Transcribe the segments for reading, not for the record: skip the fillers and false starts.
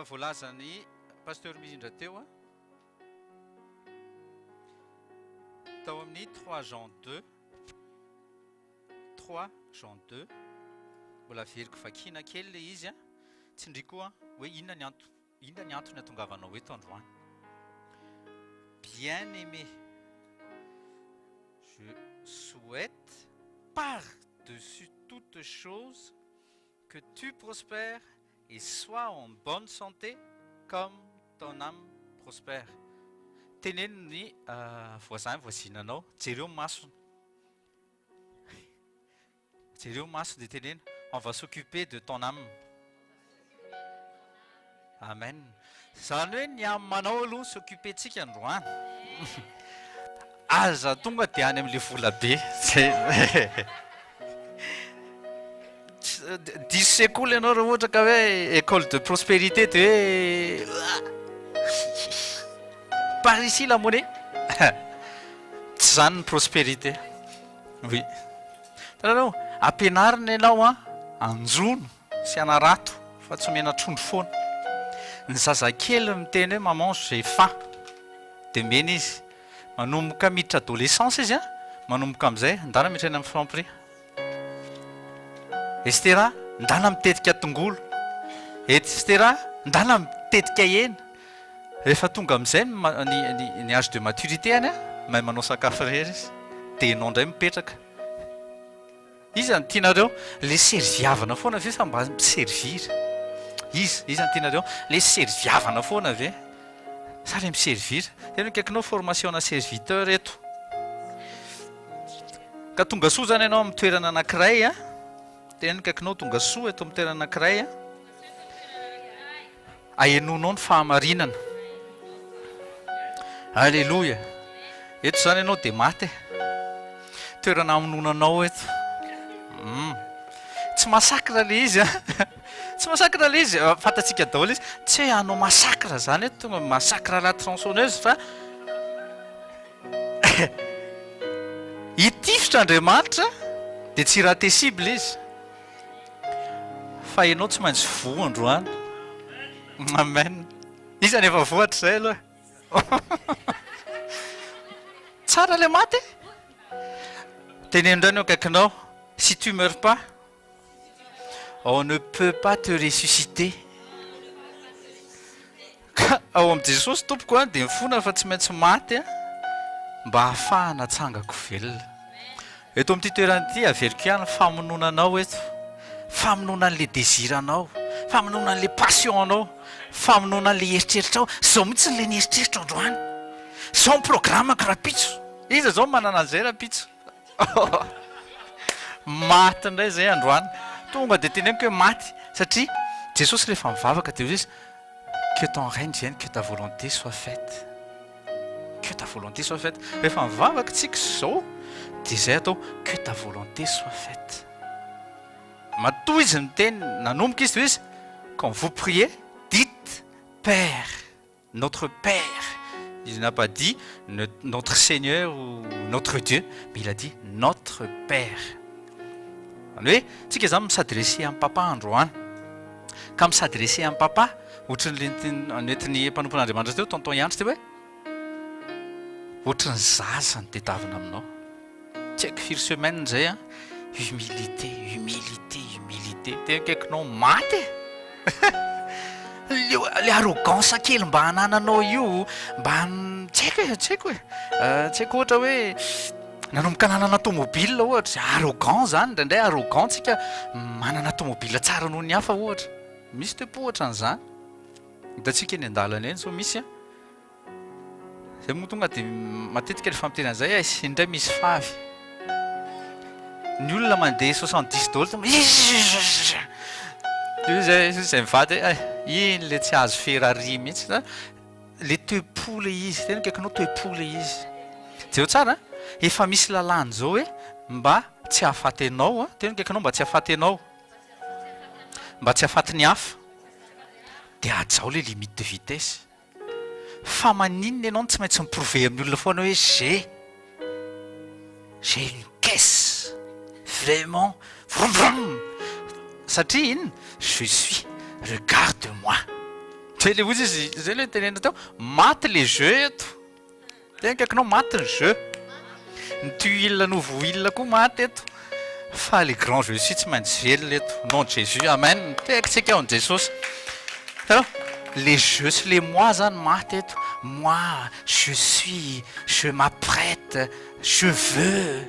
voalazan'i Pasteur Mirindra teo an, tao amin'ny 3 Jean 2, 3 Jean 2, mbola averiko vakiana kely ilay izy an, tsindriko an, hoe inona ny anto, inona ny antony hatongavanao eto androany. Bien aimé, je souhaite par dessus toute chose que tu prospères et sois en bonne santé comme ton âme prospère. Teneno ny voisin voisine-nao, jereo ny masony. Jereo ny masony dia teneno, on va s'occuper de ton âme. Amen. Izany hoe ny âme-nao aloha no s'occuper-tsika androany. Aza tonga dia any amin'ilay vola be. Diso sekoly ianao raha ohatra ka hoe école de prospérité dia hoe par ici la monnaie. Tsy izany ny prospérité. Oui. Hitanareo, ampianarina ianao an, hanjono sy hanarato fa tsy omena trondro foana. Ny zazakely miteny hoe maman j'ai faim dia omena izy. Manomboka miditra adolescence izy an, manomboka amin'izay, ndana miditra eny amin'ny franprix. Estera, ndana mitetika tongolo. Estera, ndana mitetika hena. Rehefa tonga amin'izay ny ny ny âge de maturité any an, mahay manao sakafo irery izy. Dia ianao indray mipetraka. Iza no tianareo? Le serviavana foana ve sa mba mi-servir? Iza? Iza no tianareo? Le serviavana foana ve? Sa le mi-servir? Tena akaikinao formation-na serviteur eto. Ka tonga soa zany ianao amin'ny toerana anankiray a. Tena akaikinao tonga soa eto amin'ny toerana anankiray a. Ahenoanao ny fahamarinana. Aleloia. Eto izany ianao dia maty e. Toerana hamonoana anao eto. Mm. Tsy massacre le izy a. Tsy massacre le izy, fantatsika daholo izy. Tsy hoe hanao massacre izany eto, tonga massacre à la tronçonneuse fa hitifitra Andriamanitra dia tsy rater cible izy. Fa ianao tsy maintsy voa androany. Amen. Iza no efa voa hatrizay aloha? Tsara ilay maty e. Teneno indray ny eo akaikinao, si tu meurs pas, on ne peut pas te ressusciter. Ka ao amin'i Jesosy tompoko a, dia mifona fa tsy maintsy maty a, mba hahafahana atsangako velona. Eto amin'ity toerana ity, averiko ihany ny famonoana anao eto, famonoana an'ilay désir anao, famonoana an'ilay passion anao, famonoana an'ilay eritreritrao, izao mihitsy ilay nieritreritro androany, izao ny programme-ko rahampitso, iza izao no manana an'izay rahampitso? Maty indray izay androany. Tonga dia teneniko hoe maty satria Jesosy rehefa mivavaka dia hoy izy que ton règne vienne, que ta volonté soit faite. Que ta volonté soit faite. Rehefa mivavaka tsika izao dia izay atao que ta volonté soit faite. Matoa izy niteny, nanomboka izy dia hoy izy quand vous priez, dites Père. Notre Père, il n'a pas dit notre Seigneur ou notre Dieu, mais il a dit notre Père. Zany hoe tsika zany mi-s'adresser amin'i Papa androany. Ka mi-s'adresser amin'i Papa, ohatran'ny le nentin'ny mpanompon'Andriamanitra teo, tonton Iandry teo hoe, ohatran'ny zaza no tedavina aminao. Tsy haiko firy semaine zay an, humilité, humilité, humilité, tena akaikinao maty e! Le le arrogance kely mba anananao io mba tsy haiko e, tsy haiko e, tsy haiko ohatra hoe nanomboka nanana tomobile ohatra, arrogant zany indraindray arrogant tsika manana tomobile tsara noho ny hafa ohatra, misy toe-po ohatran'izany, hitantsika eny an-dalana eny zao misy an. Zay moa tonga dia matetika rehefa miteny an'izay eh, indray misy favy. Ny olona mandeha 70 daholo tonga io zay zay mivady eh, iny le tsy azo Ferrari mihitsy zany. Le toe-po le izy, tena akaikinao toe-po le izy. Jereo tsara, efa misy lalàna izao hoe mba tsy hahafaty anao, tena akaikinao mba tsy hahafaty anao. Mba tsy hahafaty ny hafa. Dia hajao le limite de vitesse. Fa maninona ianao no tsy maintsy mi-prouver amin'ny olona foana hoe j'ai j'ai une caisse vraiment vroom vroom satria inona je suis regarde moi. Zay le ozy izy, zay le tenenina teo, maty le jeu eto. Tena akaikinao maty ny jeu. Ny tuile nouveau il koa maty eto. Fa le grand je suis tsy maintsy velona eto. Nom de Jésus, amen. Tehaka tsika ao Jesosy. Hitanao? Le je sy le moi zany maty eto. Moi, je suis, je m'apprête, je veux.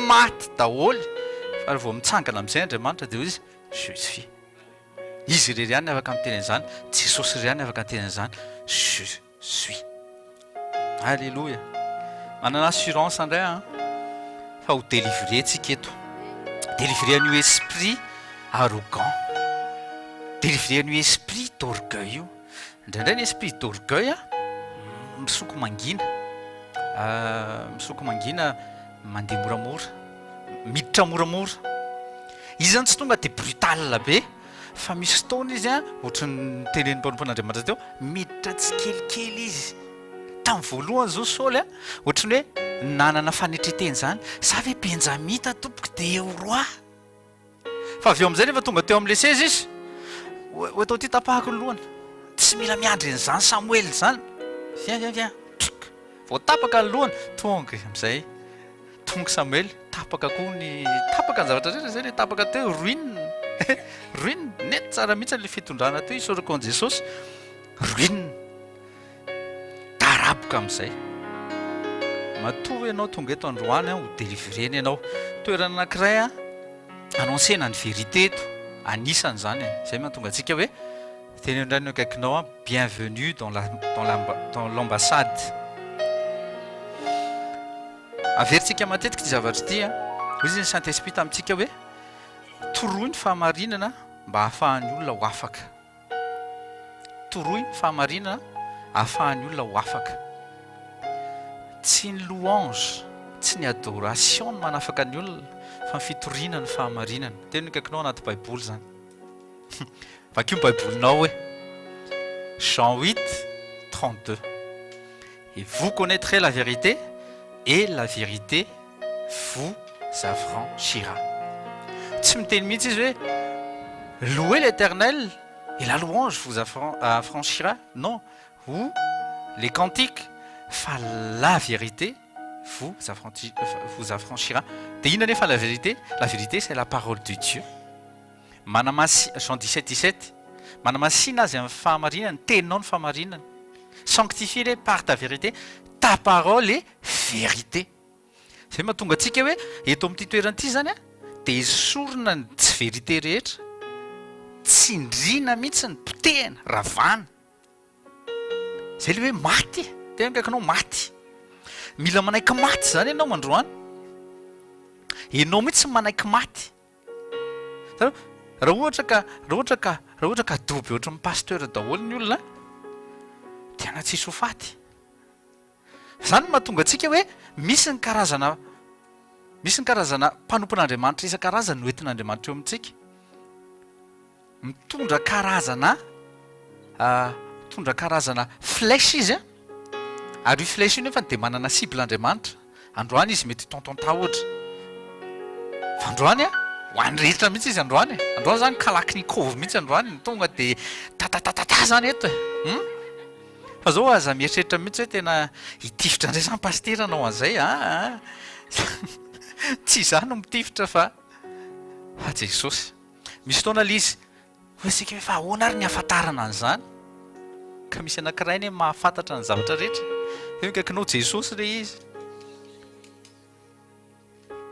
Maty daholo. Fa raha vao mitsangana amin'izay Andriamanitra dia hoy izy, je suis. Izy irery ihany afaka miteny an'izany, Jesosy irery ihany afaka miteny an'izany, je suis. Alléluia. Manana assurance indray an, fa ho délivrer tsika eto. Délivrer an'io esprit arrogant. Délivrer an'io esprit d'orgueil io. Indraindray ny esprit d'orgueil an, misoko mangina. Misoko mangina mandeha moramora. Miditra moramora. Izy zany tsy tonga dia brutal be fa misy fotoana izy an, ohatran'ny notenenin'ny mpanompon'Andriamanitra teo, miditra tsikelikely izy. Tamin'ny voalohany izao Saoly an, ohatran'ny hoe nanana fanetren-tena izany, za ve Benjamita tompoko dia ho roi? Fa avy eo amin'izay rehefa tonga teo amin'ilay seza izy, ho atao ity tapahako ny lohany. Tsy mila miandry an'izany Samoela izany. Viens, viens, viens. Tchouk. Vao tapaka ny lohany, tonga amin'izay. Tonga Samoela, tapaka koa ny tapaka ny zavatra rehetra izay ilay tapaka teo, ruine. Ruine, nety tsara mihitsy ilay fitondrana teo, isaorako an'i Jesosy. Ruine. Daraboka amin'izay. Matoa ianao tonga eto androany ho delivrena ianao. Toerana anankiray a annoncena ny vérité eto. Anisany izany e. Izay mahatonga antsika hoe teneno indray ny akaikinao a bienvenue dans la dans la dans l'ambassade. Averintsika matetika ity zavatra ity a. Hoy izy ny Saint Esprit tamintsika hoe toroy ny fahamarinana mba hahafahan'ny olona ho afaka. Toroy ny fahamarinana ahafahan'ny olona ho afaka. Tsy ny louange, tsy ny adoration no manafaka ny olona fa ny fitoriana ny fahamarinana. Teny ny akaikinao anaty baiboly izany. Vakio ny baibolinao hoe Jean 8, 32. Et vous connaîtrez la vérité et la vérité vous affranchira. Tsy miteny mihitsy izy hoe louez l'Éternel et la louange vous affranchira. Non, ou les cantiques fa la vérité vous vous affranchira. Dia inona nefa la vérité? La vérité c'est la parole de Dieu. Manamasi Jean 17, 17 Manamasina azy amin'ny fahamarinana, ny teninao ny fahamarinana. Sanctifie-les par ta vérité, ta parole est vérité. Izay mahatonga antsika hoe eto amin'ity toerana ity izany an, dia esorina ny tsy vérité rehetra, tsindriana mihitsy ny potehina, ravana. Izay ilay hoe maty, tena akaikinao maty. Mila manaiky maty izany ianao androany. Ianao mihitsy manaiky maty. Raha ohatra ka, raha ohatra ka, raha ohatra ka adobe ohatran'ny pasteur daholo ny olona dia na tsisy ho faty. Izany no mahatonga antsika hoe misy ny karazana misy ny karazana mpanompon'Andriamanitra isan-karazany no entin'Andriamanitra eo amintsika. Mitondra karazana mitondra karazana flèche izy an, ary io flèche io nefa dia manana cible Andriamanitra. Androany izy mety tonton tahotra. Fa androany an, ho an'ny rehetra mihitsy izy androany e. Androany zany kalachnikov mihitsy androany, tonga dia tatatatata zany eto e. Hum? Fa zao aza mieritreritra mihitsy hoe tena hitifitra indray zany pasitera hanao an'izay a. Tsy izaho no mitifitra fa fa Jesosy. Misy fotoana ilay izy, hoy isika hoe fa ahoana ary ny hahafantarana an'izany? Ka misy anankiray anie mahafantatra ny zavatra rehetra. Eo akaikinao Jesosy ilay izy.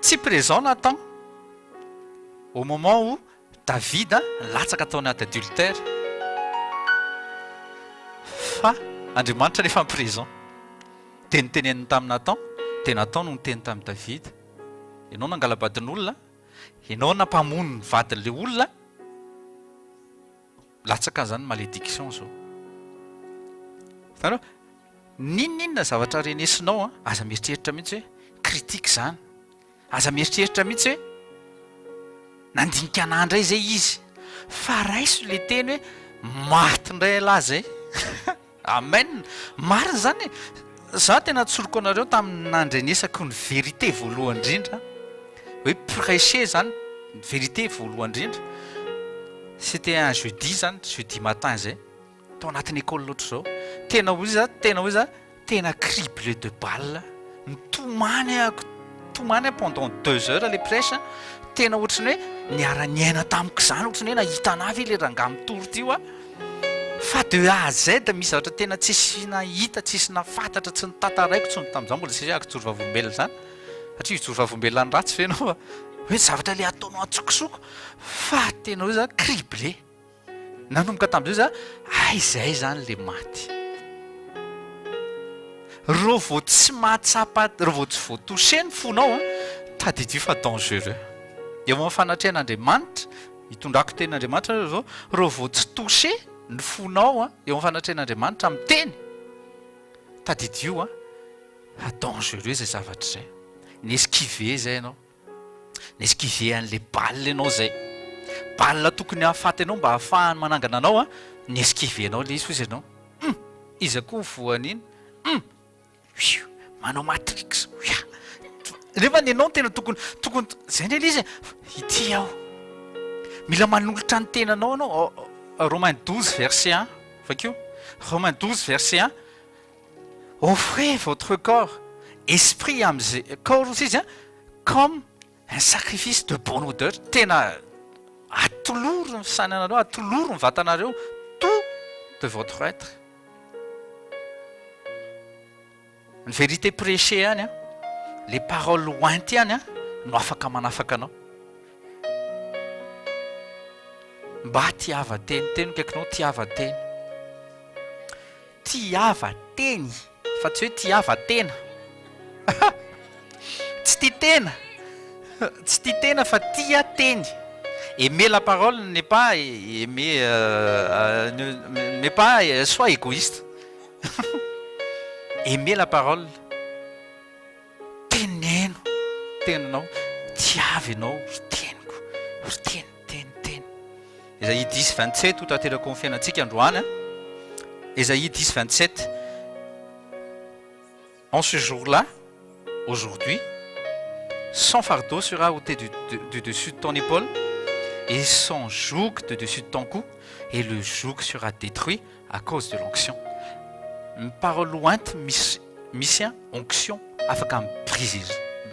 Tsy présent Nathan au moment où David latsaka tao anaty adultère. Fa Andriamanitra nefa présent. Dia niteneniny tamin'i Nathan, dia Nathan no niteny tamin'i David. Ianao nangala-badin'olona, Ianao nampamono ny vadin'ilay olona, latsaka an'izany malédiction zao. Hitanao? N'inon'inona zavatra renesinao an, aza mieritreritra mihitsy hoe critique izany. Aza mieritreritra mihitsy hoe nandinika anah indray izay izy. Fa raiso ilay teny hoe maty indray ialahy izay. Amen! Marina izany e! Za tena tsoriko anareo tamin'ny nandrenesako ny vérité voalohany indrindra hoe prêcher zany ny vérité voalohany indrindra c'était un jeudi zany jeudi matin zay. Tao anatin'ny école ohatr'izao. Tena hoy za, tena hoy za, tena criblé de balles. Nitomany aho, nitomany aho pendant deux heures le prêche, tena ohatran'ny hoe niara-niaina tamiko izany, ohatran'ny hoe nahita anah ve le rangahy mitory ty hoa. Fa de A à Z misy zavatra tena tsisy nahita, tsisy nahafantatra, tsy notantaraiko intsony tamin'izany, mbola tsisy hoe akijoro vavolombelona izany, satria hijoro vavolombelona ny ratsy ve ianao fa hoe zavatra le ataonao an-tsokosoko fa tena hoe zany criblé. Nanomboka tamin'izay za, hay zay zany le maty. Reo vao tsy mahatsapa, reo vao tsy voa toucher ny fonao an, tadidio fa dangereux. Eo amin'ny fanatrehan'Andriamanitra, itondrako tenin'Andriamanitra nareo zao, reo vao tsy toucher ny fonao an, eo amin'ny fanatrehan'Andriamanitra amin'ny teny, tadidio an, fa dangereux zay zavatra zay. Ni-esquiver zay ianao. Ni-esquiver an'ilay balle ianao izay. Balle tokony hahafaty anao mba hahafahany manangana anao an, ni-esquiver-nao ilay izy hozy ianao. Hum! Iza koa ny voan'iny? Hum! Fiu! Manao matrix, oia! Nefa ny anao no tena tokony, tokony, izay indray ilay izy e! Ity aho. Mila manolotra ny tenanao ianao. Romains 12 verset 1, vakio. Romains 12 verset 1. Offrez votre corps, esprit âme corps ozy izy an, comme un sacrifice de bonne odeur, tena atolory ny fisainanareo, atolory ny vatanareo, tout de votre être. Ny vérité prêchée ihany an, les paroles ointes ihany an, no afaka manafaka anao. Mba tiava teny, teny kaikinao tiava teny. Tiava teny fa tsy hoe tiava tena. Tsy tia tena, tsy tia tena fa tia teny. Aimer la parole n'est pas aimer n'est pas sois egoiste. Aimer la parole. Teneno tenanao, tiavo ianao ry teniko, ry teny, teny, teny. Esaïe 10, 27 ho tanteraka ao amin'ny fiainantsika androany an. Esaïe 10, 27. En ce jour-là, aujourd'hui, son fardeau sera ôté du, du dessus de ton épaule et son joug de dessus de ton cou et le joug sera détruit à cause de l'onction. Ny parole ointe misy misy an onction afaka mi-briser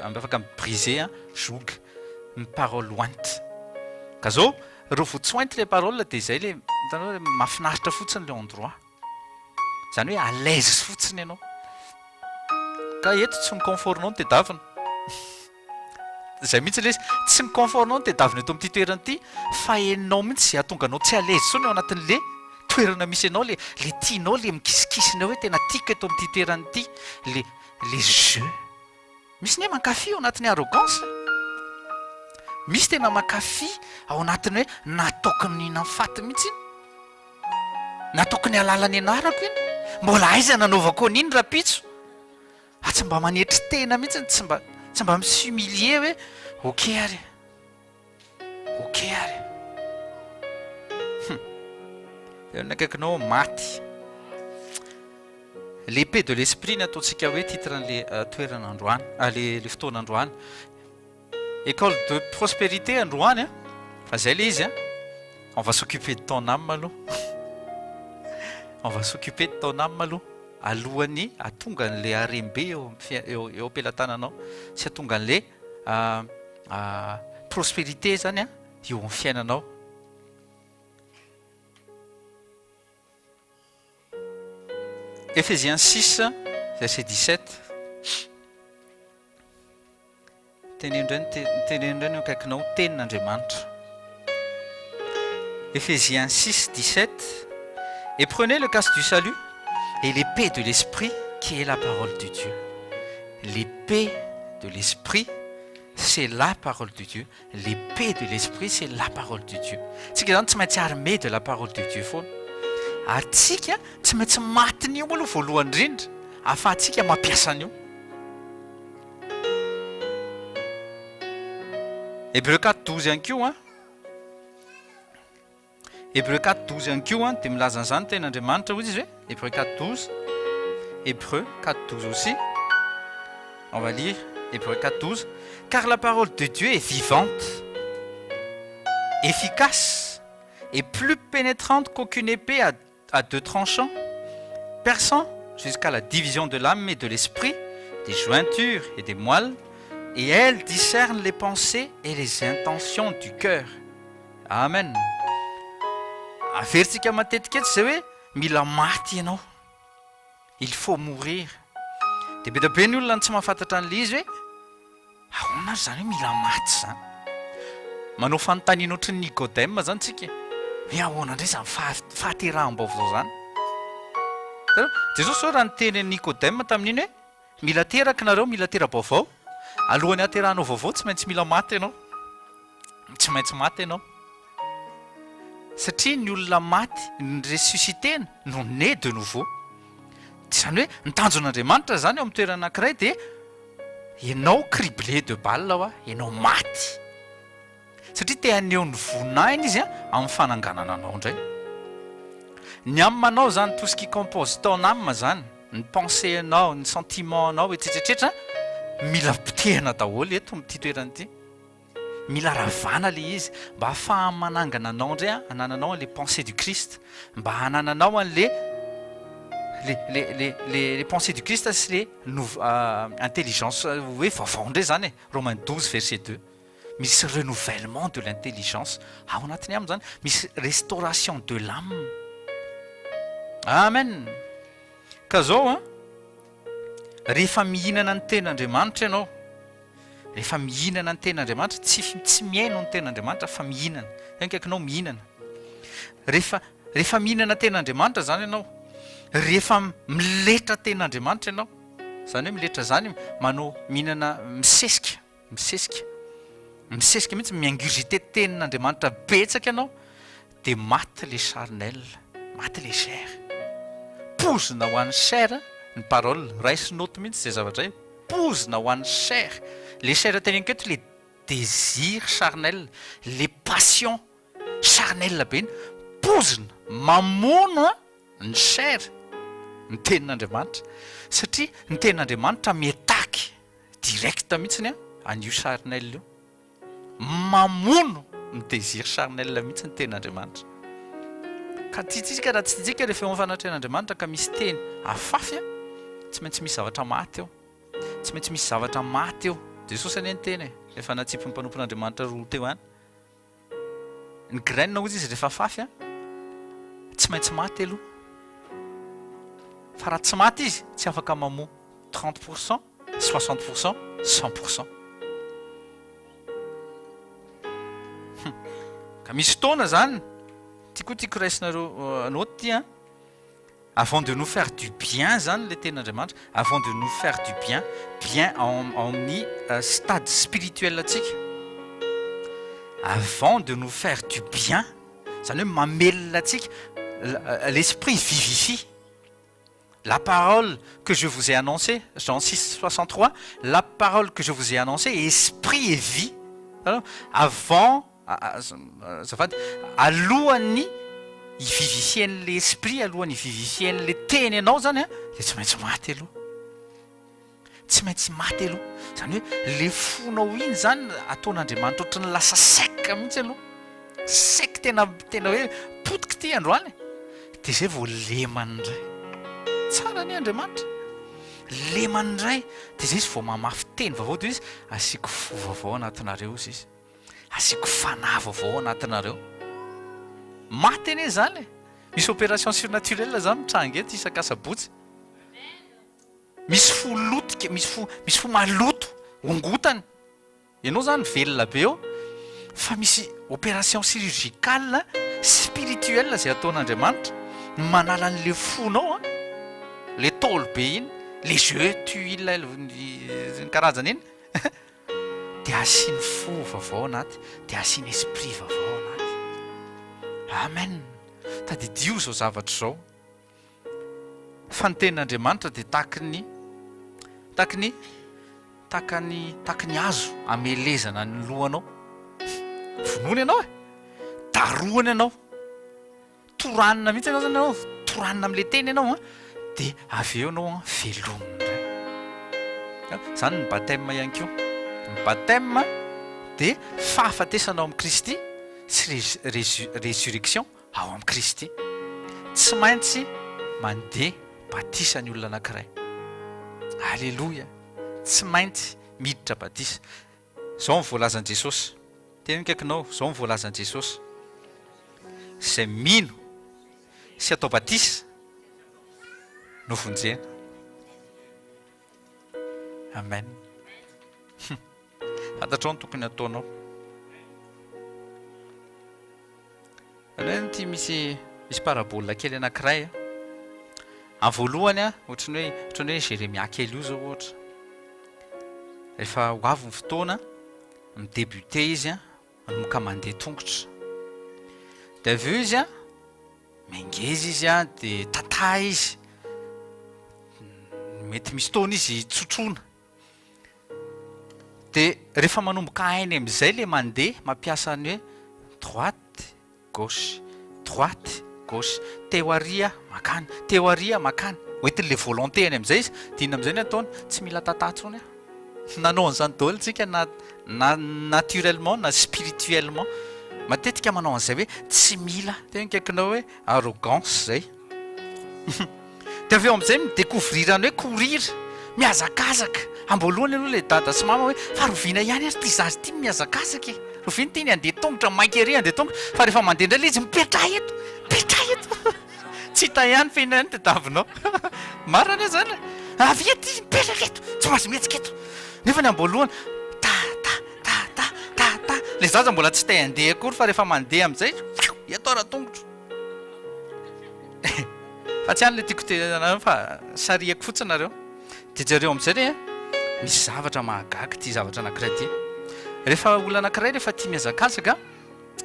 afaka mi-briser an joug ny parole ointe. Ka zao reo vao tsy ointe le parole de zay le hitanao le mahafinaritra fotsiny le endroit. Zany hoe à l'aise fotsiny ianao. Ka eto tsy ny confort-nao no tedavina. Izay mihitsy ilay izy. Tsy ny confort-nao no tedavina eto amin'ity toerana ity fa enao mihitsy izay hahatonga anao tsy à l'aise intsony ao anatin'le toerana misy anao, le le tianao, le mikisikisina eo hoe tena tiako eto amin'ity toerana ity, le le jeu. Misy anie mankafy ao anatin'ny arrogance. Misy tena mankafy ao anatin'ny hoe nataoko nihinam-faty mihitsy iny. Nataoko nialala ny anarako iny. Mbola aiza nanaovako an'iny rahampitso? Fa tsy mba manetry tena mihitsy, tsy mba tsy mba mi-s'humilier hoe ok ary e, ok ary e. Hum. Eo ny akaikinao maty. L'épée de l'esprit ny ataontsika hoe titre an'le euh, toerana androany, ah, le, le fotoana androany. École de prospérité androany a, fa zay le izy a. On va s'occuper de ton âme aloha. On va s'occuper de ton âme aloha. Alohan'ny hahatonga an'le harem-be eo eo eo am-pelatananao sy hahatonga an'le prospérité zany a eo amin'ny fiainanao. Ephésiens 6 verset 17. Teneno indray ny te- teneno indray ny eo akaikinao tenin'Andriamanitra. Ephésiens 6, 17 Et prenez le casque du salut et l'épée de l'esprit qui est la parole de Dieu. L'épée de l'esprit c'est la parole de Dieu. L'épée de l'esprit c'est la parole de Dieu. Tsika zany tsy maintsy armé de la parole de Dieu foana. Ary tsika tsy maintsy matin'io aloha voalohany indrindra ahafahantsika mampiasa an'io. Hébreu 4 12 ihany koa an. Hébreu 4 12 ihany koa an, dia milaza an'izany tena Andriamanitra hoy izy hoe Hébreu 4 12. Hébreu 4 12 aussi. On va lire Hébreu 4 12. Car la parole de Dieu est vivante, efficace et plus pénétrante qu'aucune épée à. à deux tranchants, perçant jusqu'à la division de l'âme et de l'esprit, des jointures et des moelles, et elle discerne les pensées et les intentions du cœur. Amen. Averintsika matetika eto izay hoe mila maty ianao. Il faut mourir. Dia be dia be ny olona no tsy mahafantatra an'ilay izy hoe ahoana ary izany hoe mila maty izany. Manao fanontaniana ohatry ny Nicodème izany tsika e. Hoe ahoana indray izany fahateraham-baovao izany. Hitanareo? Jesosy izao raha niteny an'i Nicodème tamin'iny hoe mila teraka nareo, mila tera-baovao. Alohan'ny hahaterahanao vaovao tsy maintsy mila maty ianao. Tsy maintsy maty ianao. Satria ny olona maty, ny ressuscitena no né de nouveau. Izany hoe ny tanjon'Andriamanitra izany eo amin'ny toerana anankiray dia ianao criblé de balle hoa, ianao maty. Satria te haneho ny voninahiny izy amin'ny fananganana anao indray. Ny âme anao izany, tout ce qui compose ton âme izany, ny pensée anao, ny sentiment anao, etsetraetsetra, mila potehina daholo eto amin'ity toerana ity. Mila ravana le izy mba ahafahany manangana anao indray an, hanananao an'le pensée du Christ, mba hanananao an'le le le le le le pensée du Christ sy le nouv intelligence hoe vaovao indray zany e, Romains 12 verset 2, misy renouvellement de l'intelligence ao anatiny âme zany, misy restauration de l'âme. Amen! Ka zao an, rehefa mihinana ny tenin'Andriamanitra ianao, Rehefa mihinana ny tenin'Andriamanitra, tsy tsy mihaino ny tenin'Andriamanitra fa mihinana. Zay ny akaikinao mihinana. Rehefa rehefa mihinana tenin'Andriamanitra zany ianao, rehefa miletra tenin'Andriamanitra ianao, zany hoe miletra zany manao mihinana misesika, misesika, misesika mihitsy mi-ingurgiter tenin'Andriamanitra betsaka ianao, dia maty le charnel, maty le chair. Pozina ho an'ny chair ny parole, raiso note mihitsy izay zavatra izay, pozina ho an'ny chair. Le chair teneniko eto le désir charnel, le passion charnel be iny, pozina, mamono an ny chair ny tenin'Andriamanitra, satria ny tenin'Andriamanitra mi-attaque direct mihitsiny an an'io charnel io. Mamono ny désir charnel mihitsy ny tenin'Andriamanitra. Ka tiantsika raha tsy tiantsika rehefa eo amin'ny fanatrehan'Andriamanitra ka misy teny afafy an, tsy maintsy misy zavatra maty eo. Tsy maintsy misy zavatra maty eo. Jesosy anie niteny e, rehefa natsipy ny mpanompon'Andriamanitra roa teo ihany. Ny graine hozy izy rehefa afafy an, tsy maintsy maty aloha. Fa raha tsy maty izy, tsy afaka mamoa 30 pour cent. 60 pour cent, 100 pour cent. Hum. Ka misy fotoana zany, ty koa tiako raisinareo note ty an, avant de nous faire du bien zany le tenin'Andriamanitra, avant de nous faire du bien, bien ao ao amin'ny stade spirituel antsika, avant de nous faire du bien, zany hoe mamelona antsika, l'esprit vivifie. La parole que je vous ai annoncée, Jean 6, 63, la parole que je vous ai annoncée est esprit et vie. Avant, azafady, alohan'ny hivivifien'le esprit, alohan'ny hivivifien'le teny anao zany an, dia tsy maintsy maty aloha. Tsy maintsy maty aloha. Izany hoe le fonao iny zany ataon'Andriamanitra ohatran'ny lasa sec mihitsy aloha. Sec tena tena hoe potika ity androany. Dia izay vao lemany indray. Tsara anie Andriamanitra. Lemany indray. Dia izay izy vao mamafy teny vaovao dia izy asiako fo vaovao anatinareo hozy izy. Asiako fanahy vaovao anatinareo. Maty anie izany e. Misy opération surnaturelle izany mitranga eto isak'asabotsy. Misy fo lotika, misy fo, misy fo maloto, ongotany. Ianao zany velona be eo, fa misy opération chirurgicale spirituelle izay ataon'Andriamanitra, manala an'le fonao an, le taolo be iny, le je, tu, il, elle, ny karazany iny, dia asiany fo vaovao anaty, dia asiany esprit vaovao anaty. Amen. Tadidio izao zavatra izao. Fa ny tenin'Andriamanitra dia tahaky ny, tahaky ny, tahaka ny, tahaky ny hazo amelezana ny lohanao. Vonoina ianao e! Darohana ianao. Toranina mihitsy ianao zany ianao, toranina amin'ilay teny ianao an, dia avy eo ianao an, velomina indray. Izany ny baptême ihany koa. Ny baptême dia fahafatesana ao amin'i Kristy sy résurrection. ao amin'i Kristy. Tsy maintsy mandeha batisa ny olona anankiray. Aleloia! Tsy maintsy miditra batisa. Izao no voalazan'i Jesosy. Teneno akaikinao, izao no voalazan'i Jesosy. Izay mino sy atao batisa no vonjena. Amen. Fantatrao ny tokony hataonao. Aleo ity misy misy parabole kely anankiray a. Amin'ny voalohany a, ohatran'ny hoe ohatran'ny hoe Jeremia kely io zao ohatra. Rehefa ho avy ny fotoana, mi-débuter izy a, manomboka mandeha tongotra. Dia avy eo izy a, mihangeza izy a, dia tata izy. Mety misy fotoana izy tsotroana. Dia rehefa manomboka hainy amin'izay ilay mandeha mampiasa ny hoe droite, gauche, droite, gauche, teo ary aho mankany, teo ary aho mankany, hoentin'ilay volonté any amin'izay izy, dia inona amin'izay ny ataony? Tsy mila tata intsony aho. Nanao an'izany daholo tsika na na naturellement na spirituellement. Matetika manao an'izay hoe tsy mila, teo ny akaikinao hoe arrogance izay. Dia avy eo amin'izay mi-découvrir ny hoe courir, mihazakazaka. Am-boalohany aloha ilay dada sy mama hoe fa roviana ihany ary ity zaza ity mihazakazaka e! Roviana ity ny handeha tongotra, maika ery handeha tongotra. Fa rehefa mandeha indray ilay izy, mipetraha eto, mipetraha eto. Tsy hita ihany fa inona ihany no tadiavinao. Marina anie izany e! Avia aty, mipetraka eto, tsy mahazo mihetsika eto. Nefa ny am-boalohany, ta ta ta ta ta ta. Ilay zaza mbola tsy te handeha akory fa rehefa mandeha amin'izay, fioo, eto ara-tongotro. Fa tsy any le tiako tenenana fa sarihako fotsiny nareo. Dia jereo amin'izay re misy zavatra mahagaga ity zavatra anankiray ity. Rehefa olona anankiray rehefa tia mihazakazaka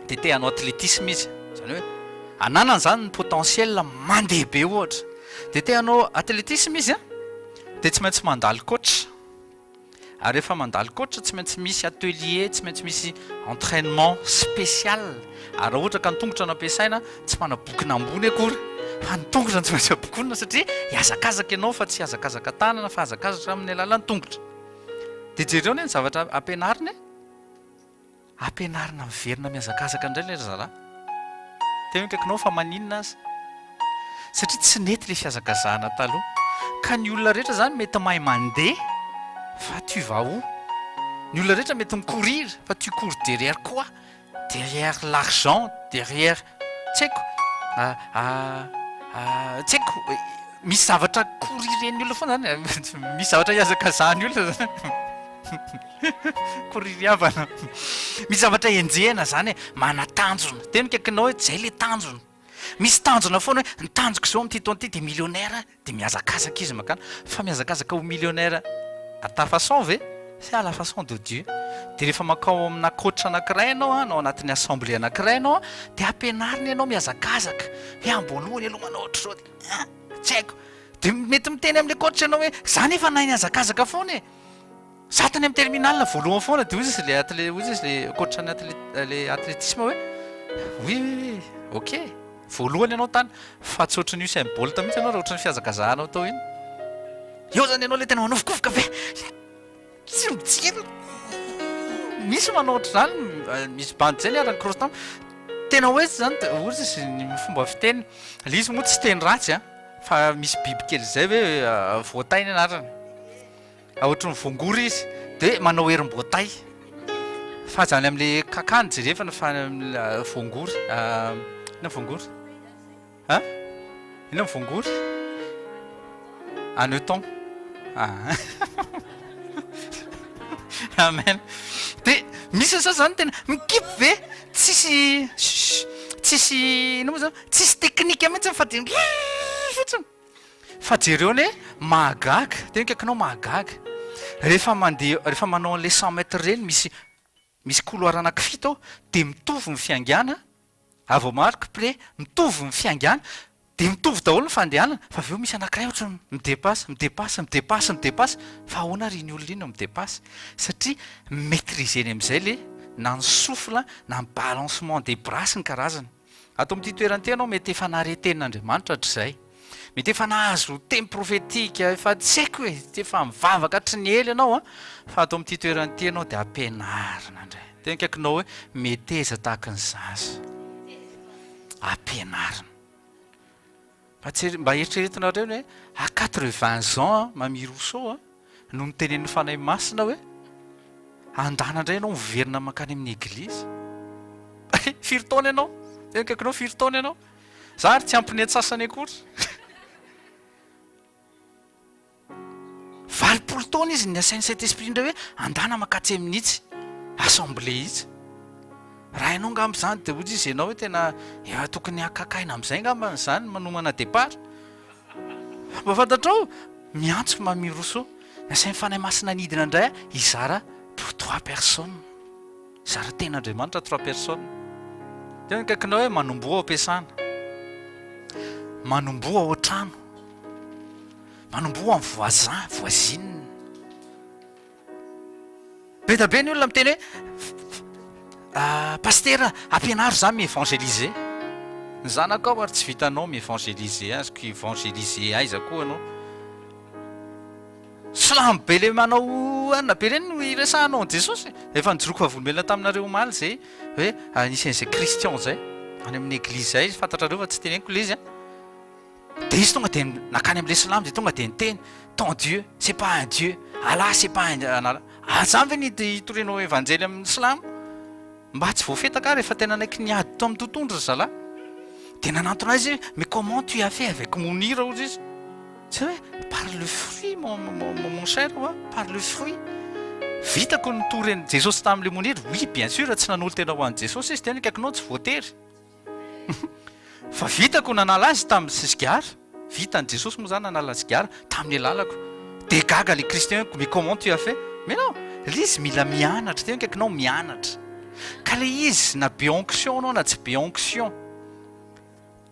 dia te hanao athlétisme izy. Izany hoe ananany izany ny potentiel mandeha be ohatra. Dia te hanao athlétisme izy an, dia tsy maintsy mandalo coach. Ary rehefa mandalo coach tsy maintsy misy atelier, tsy maintsy misy entrainement spécial. Ary raha ohatra ka ny tongotra no ampiasaina, tsy manabokona ambony akory fa ny tongotra no tsy maintsy abokonina satria hihazakazaka ianao fa tsy hihazakazaka tanana fa hihazakazaka amin'ny alalan'ny tongotra. Dia jereo anie ny zavatra ampianarina e! Ampianarina miverina mihazakazaka indray ilay ry zalahy. Teo akaikinao fa maninona aza? Satria tsy nety ilay fihazakazahana taloha. Ka ny olona rehetra izany mety mahay mandeha fa tu vas où? Ny olona rehetra mety mi-courir fa tu cours derrière quoi? Derrière l'argent, derrière tsy haiko, tsy haiko, misy zavatra courir-n'ny olona foana izany e, misy zavatra ihazakazahan'ny olona izany. Koririavana. Misy zavatra enjehina zany e, mana-tanjona. Teny akaikinao hoe zay le tanjona. Misy tanjona foana hoe ny tanjoko izao amin'ity taona ity dia millionnaire dia mihazakazaka izy mankany. Fa mihazakazaka ho millionnaire à ta façon ve sa à la façon de Dieu? Dia rehefa mankao amina coach anankiray ianao an, na ao anatin'ny assemblée anankiray ianao an, dia ampianariny ianao mihazakazaka. Hoe am-boalohany aloha manao ohatr'izao dia ah, tsy haiko. Dia mety miteny amin'ilay coach ianao hoe za nefa nahay nihazakazaka foana e. Za tany amin'ny terminal voalohany foana dia hoy izy le athlé hoy izy le coach ny athlé le athlétisme hoe oui oui oui ok voalohany ianao tany fa tsy ohatran'ny Usain Bolt mihitsy ianao raha ohatran'ny fihazakazahanao tao iny. Eo zany ianao le tena manovokovoka be tsy mijery misy manao ohatr'izany misy bandy zay niara ni-cross tamiko tena hoe zany hoy izy ny fomba fiteny le izy moa tsy teny ratsy an fa misy bibikely zay hoe voatay ny anarany. Ohatry ny voangory izy dia manao herim-boatay. Fa aza any amin'ilay kaka no jerevana fa any amin'ilay voangory. Inona voangory? Hein? Inona ny voangory? Hanneton. Ah. Amen. Dia misy ny sasany tena mikipy be, tsisy tsisy inona moa zany? Tsisy teknika mihitsy fa dia fotsiny. Fa jereo anie, mahagaga, tena akaikinao mahagaga. Rehefa mandeha, rehefa manao an'ilay 100 mètres ireny, misy misy couloir anankifito ao, dia mitovy ny fiaingàna, ah voamariko près, mitovy ny fiaingàna, dia mitovy daholo ny fandehanana, fa avy eo misy anankiray ohatran'ny mi-dépasse, mi-dépasse, mi-dépasse, mi-dépasse, fa ahoana ary iny olona iny no mi-dépasse? Satria mi-maitriser-ny amin'izay ilay na ny souffle na ny balancement des bras sy ny karazany. Ato amin'ity toerana ity ianao mety efa nahare tenin'Andriamanitra hatrizay. Mety efa nahazo teny profetika, efa tsy haiko e, efa mivavaka hatry ny ela ianao an, fa ato amin'ity toerana ity ianao dia ampianarina indray. Tena akaikinao hoe meteza tahaka ny zaza. Ampianarina. Mba tsy, mba eritreretinareo ny hoe à 80 ans Mamy Rousseau no notenenin'ny Fanahy Masina hoe andana indray ianao miverina mankany amin'ny eglizy. Firy taona ianao? Tena akaikinao firy taona ianao? Za ary tsy ampy ny antsasany akory. 80 taona izy niasain'ny Saint Esprit indray hoe andana mankatsy amin'itsy assemblée itsy. Raha ianao angamba izany dia hoy izy ianao hoe tena efa tokony hakakaina amin'izay angamba izany manomana départ. Mba fantatrao? Miantso Mamy Rousseau. Nasain'ny Fanahy Masina nidina indray hizara pour trois personnes. Hizara tenin'Andriamanitra trois personnes. Teo ny akaikinao hoe manomboha ao am-piasana. Manomboha ao an-trano. Manomboha amin'ny voisin, voisine. Be dia be ny olona miteny hoe Pasitera ampianaro za mi-evangeliser. Ny zanakao ary tsy vitanao mi-evangeliser azy ko evangeliser aiza koa anao. Silamo be le manao anona be reny no iresahanao an'i Jesosy. Efa nijoroako vavolombelona taminareo omaly zay hoe nisy an'izay Christian zay any amin'ny eglizy zay fantatrareo fa tsy teneniko le izy an. Dia izy tonga dia nankany amin'ilay silamo dia tonga dia niteny, ton Dieu, c'est pas un Dieu, Allah c'est pas un Allah. Ah, zany ve ny hitorianao evanjely amin'ny silamo? Mba tsy voafetaka ary efa tena nanaiky niady tao amin'ny tontondro ry zalahy. Dia nanantona azy izy, mais comment tu as fait avec Mounir hozy izy. Tsy hoe par le fruit mon, mon, mon cher, oa, par le fruit. Vitako ny nitory an'i Jesosy tamin'ilay Mounir, oui bien sûr tsy nanolo-tena ho an'i Jesosy izy, tena akaikinao tsy voatery. Fa vitako nanala azy tamin'ny sigara, vitan'i Jesosy moa zany nanala sigara tamin'ny alalako. Dia gaga le Christian hoe mais comment tu as fait? Mais non, le izy mila mianatra, tena akaikinao mianatra. Ka le izy na be onction anao na tsy be onction,